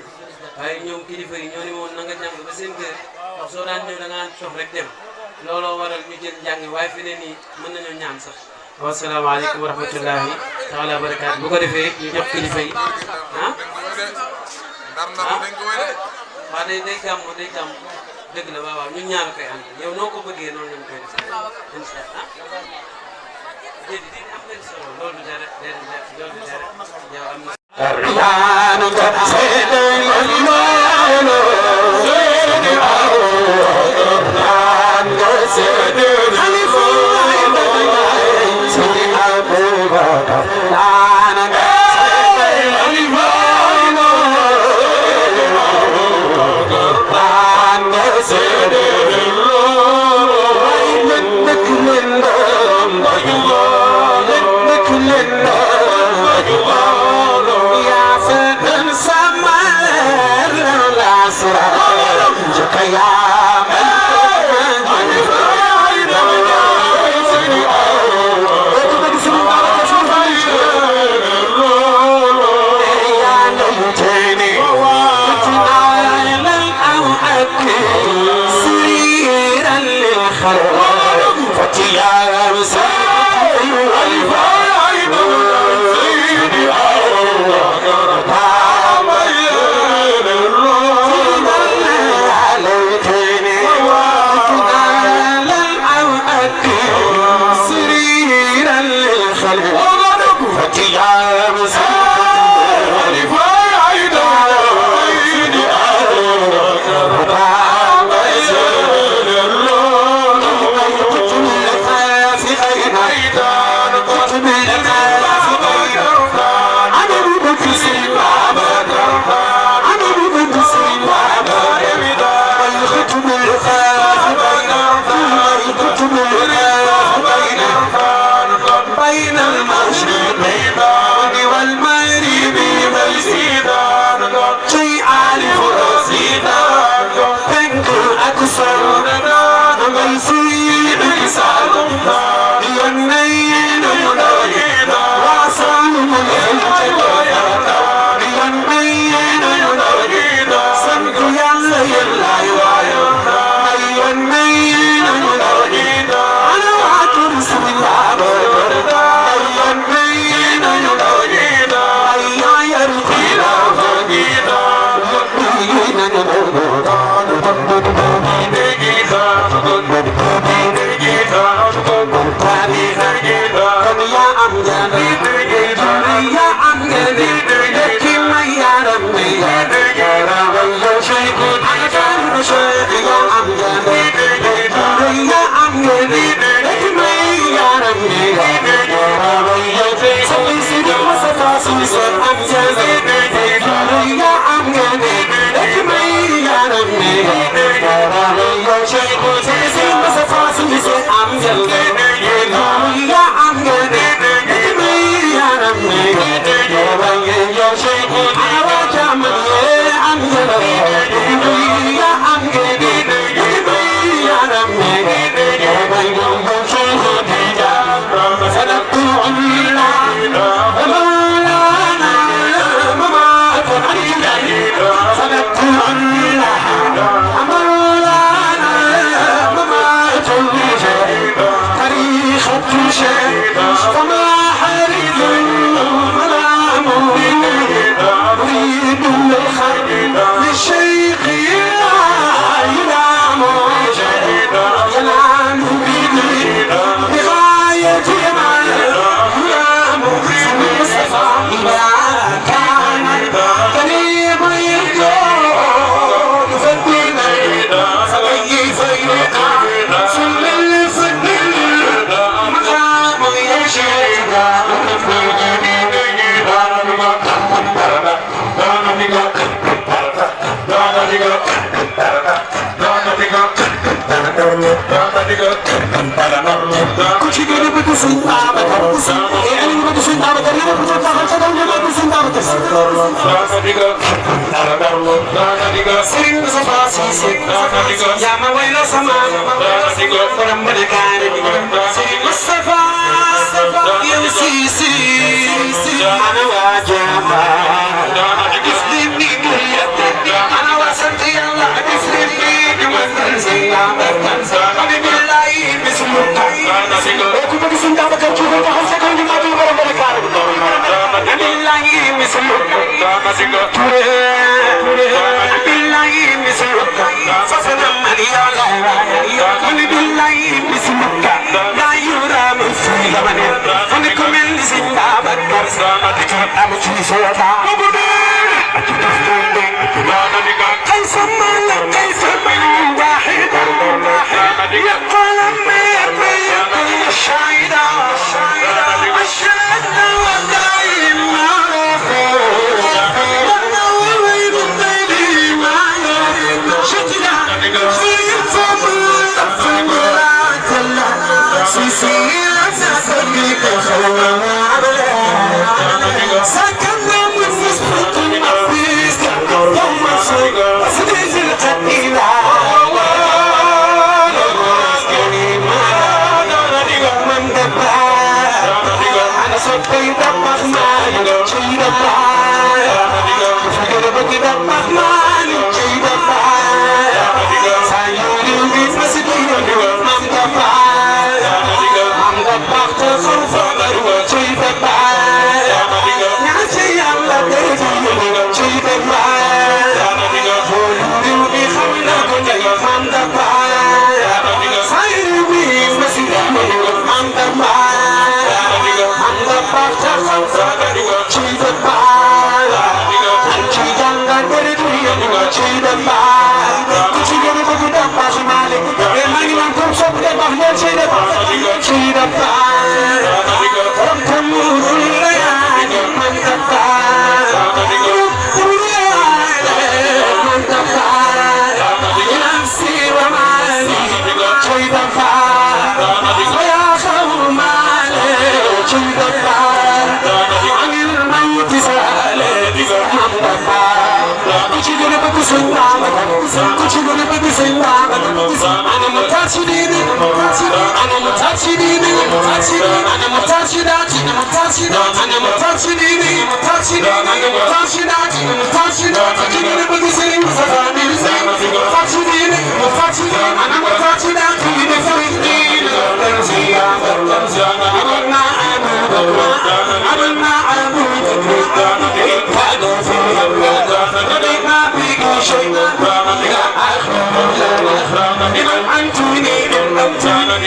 waaye ñoom kilifa yi ñoo ne woon na nga jàng ba seen kër wax soo daan ñëw da nga cof rek dem looloo waral ñu jël njàng waaye fi ne nii mën nañoo ñaan sax wasalaamaaleykum wa rahmatullahi taala wa barakaatu bu ko defee ñu jox kilifa yi waaw day gàmm dëgg la waaw ñun ñaar koy ànd yow noo ko bëggee noonu lañ koy def incha allah déedéet am nañ solo loolu dara loolu dara yow am na. فما حريث ولا مريد ku ci gën a bëgg sëñ Babacar yéen a bëgg sëñ Babacar yéen a bëgg taxal ca daw ñu bëgg sëñ Babacar sëriñ Moustapha Cissé yaa ma way la sama borom Mbadakane sëriñ Moustapha yow Cissé ana waa Jamba gis leen ni ana waa sant Yàlla gis leen ni ñu mën sëñ Babacar ku bëgg sëñ Babacar ci ko taxaw sa kaw ñu ma dul borom Mbadakane billahi mislu billahi mislu fasana mariyala billahi mislu la yura musila mane on ko mel ni sëñ Babacar amu ci sota كيف مالك كيف من واحد يقول ما يبين الشايدة الشايدة ودايما ونوي بالليل ما شتنا في فمولات الله سيسير سيسير سكننا من نسبة المقدس يوم الصيد سديد القتيلة من دبار أنا صوتي دبر مالي شي دبار فكر بكي دبر مالي شي دبار سايوري ويت مسدين من دبار من دبار تخوف شي دبار نعشي يلا ترجي شي دبار فولوري وبيخوينا كنجي من دبار سايوري ويت مسدين من دبار من دبار تخوف شي دبار شي جنگان ترجي شي دبار كچي گري بگو دبار شمالي ماني من كم سب دبار شي دبار شي دبار رب تمور الليالي من دبار من دبار نفسي ومالي شي دبار ويا خومالي شي دبار عن الموت سالي من دبار كچي گري بگو سن Babacar كچي گري بگو سن Babacar انا متاچيني انا متاچيني انا متاچيداتي انا متاچيني انا متاچيداتي كچي گري بگو سن مصطفى متاچيني انا متاچيداتي بفريدين أبنا عبود لمن أنتوني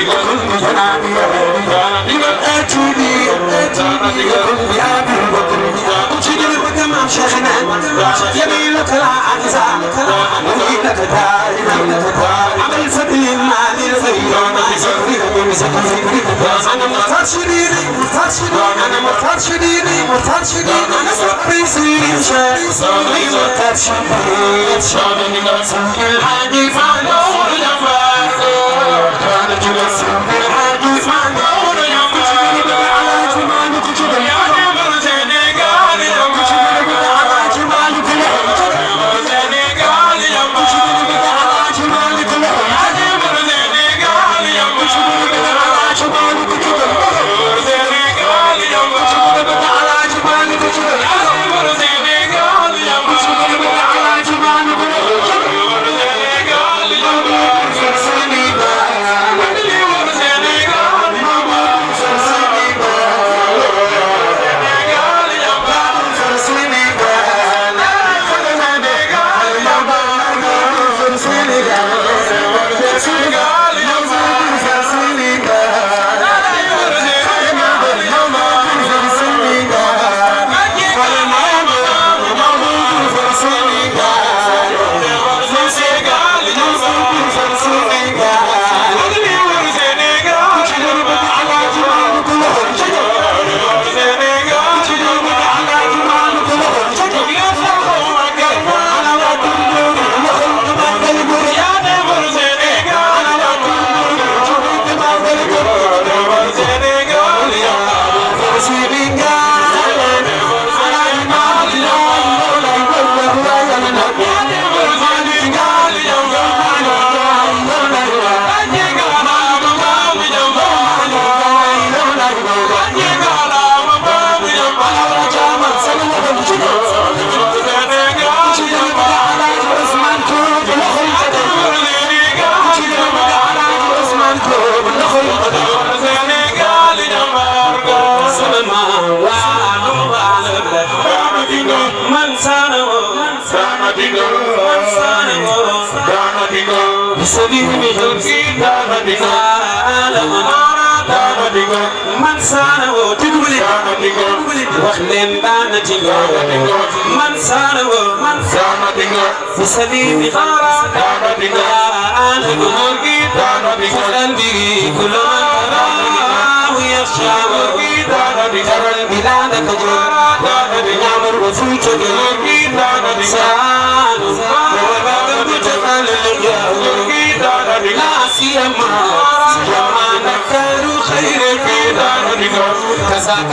كل جنابي لمن أتوني كل بيابي وجد البدم شيخنا يميلك لا عجزا يميلك دائما عمل سبيل ما للخير أنا مترشدين أنا مترشدين أنا سبيسين شاي مترشدين سوق الحديث نور الأفاق كانت سوق الحديث نور الأفاق على جمالك جبل يا جبل سنغال يا على جمالك سنغال يا على جمالك يا جبل سنغال يا على جمالك جبل سنغال يا على جمالك جبل سنغال يا على جمالك دينا دانا دينا بسبيل خلقي دانا دينا دانا دينا من سانو تقولي وخلين دانا دينا من سانو دانا دينا بسبيل دانا دينا أنا قلبي دانا دينا قلبي كل ما تراه ويخشى دانا دينا بلادك جور نعمر وفوت قلبي سانو وبابك تفعل اللقاء لا سيما نكر خير في كذاك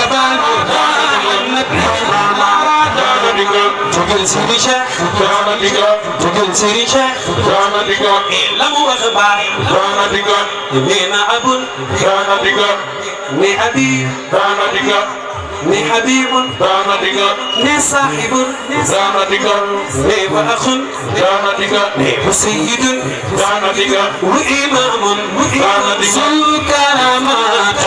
تقول سيري شيخ تقول سيري شيخ لم أخبار بين أب ني حبيب ني حبيب ني صاحب ني وأخ ني سيد وإمام ذو الكرامات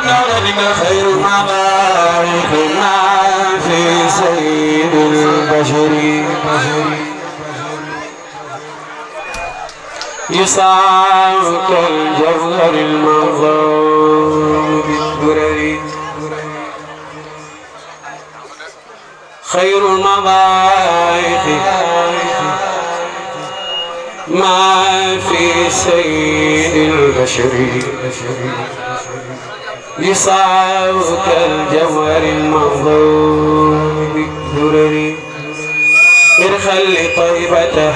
خير مبارك ما في سيد البشر يسعك الجوهر المنظور بالدرر خير المضايق ما في سيد البشر يسعك الجوهر المنظور بالدرر ارخل لطيبته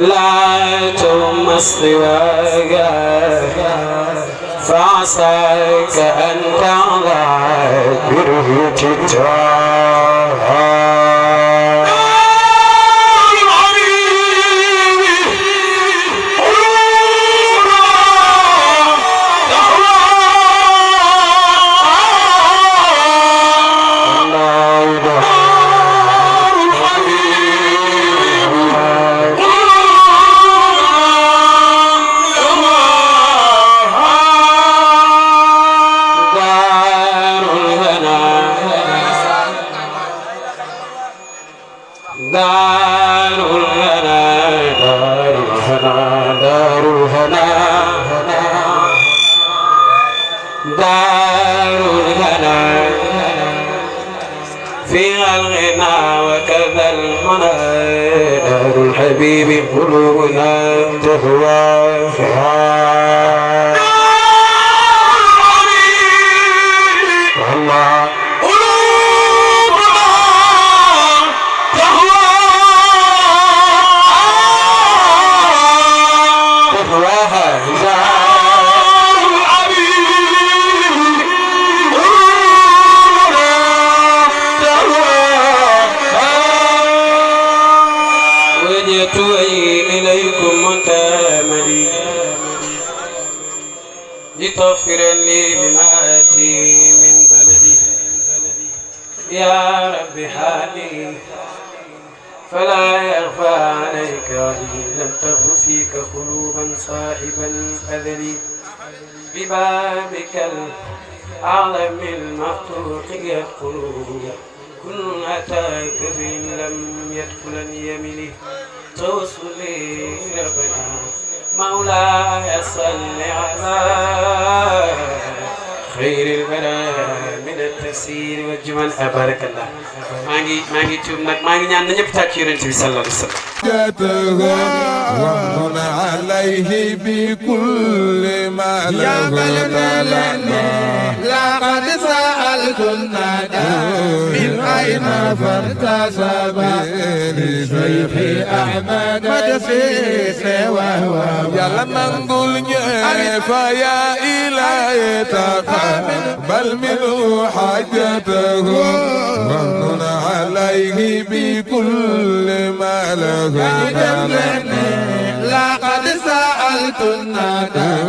لا تمس طواك فعساك أن تعضى برؤية التراب فيها الغنى وكذا المنى دار الحبيب قلوبنا تهواها والله قلوبنا تهواها إليكم متاملي لتغفر لي بما آتي من بلدي يا رب حالي فلا يخفى عليك لم تخف فيك قلوبا صاحب الأذل ببابك الأعظم المفتوح القلوب كل أتاك فإن لم يدخل يملي توصلي ربنا مولاي صل على خير البرايا من التفسير والجمال بارك الله ماغي توب نك ماغي ñaan na ñepp tak yaronte bi sallallahu alayhi wasallam ومن عليه بكل ما له لقد سألت الندى من أين فارتسب لشيخ أحمد مدسيس وهو يا لما نقول فيا إلهي تقبل منه حاجته ومن عليه بكل ما له لقد سألت الندى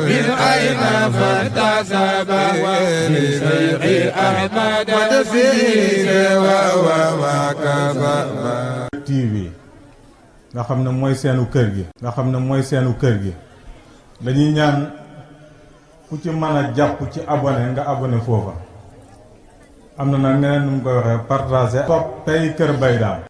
من أين فارتسب لشيخ أحمد مدسيس وهو ما كذب TV nga xam ne mooy seenu kër gi dañuy ñaan ku ci mën a jàpp ci abonné nga abonné foofa am na nag neneen nu mu koy waxee partager topp tey Kër Baye Dame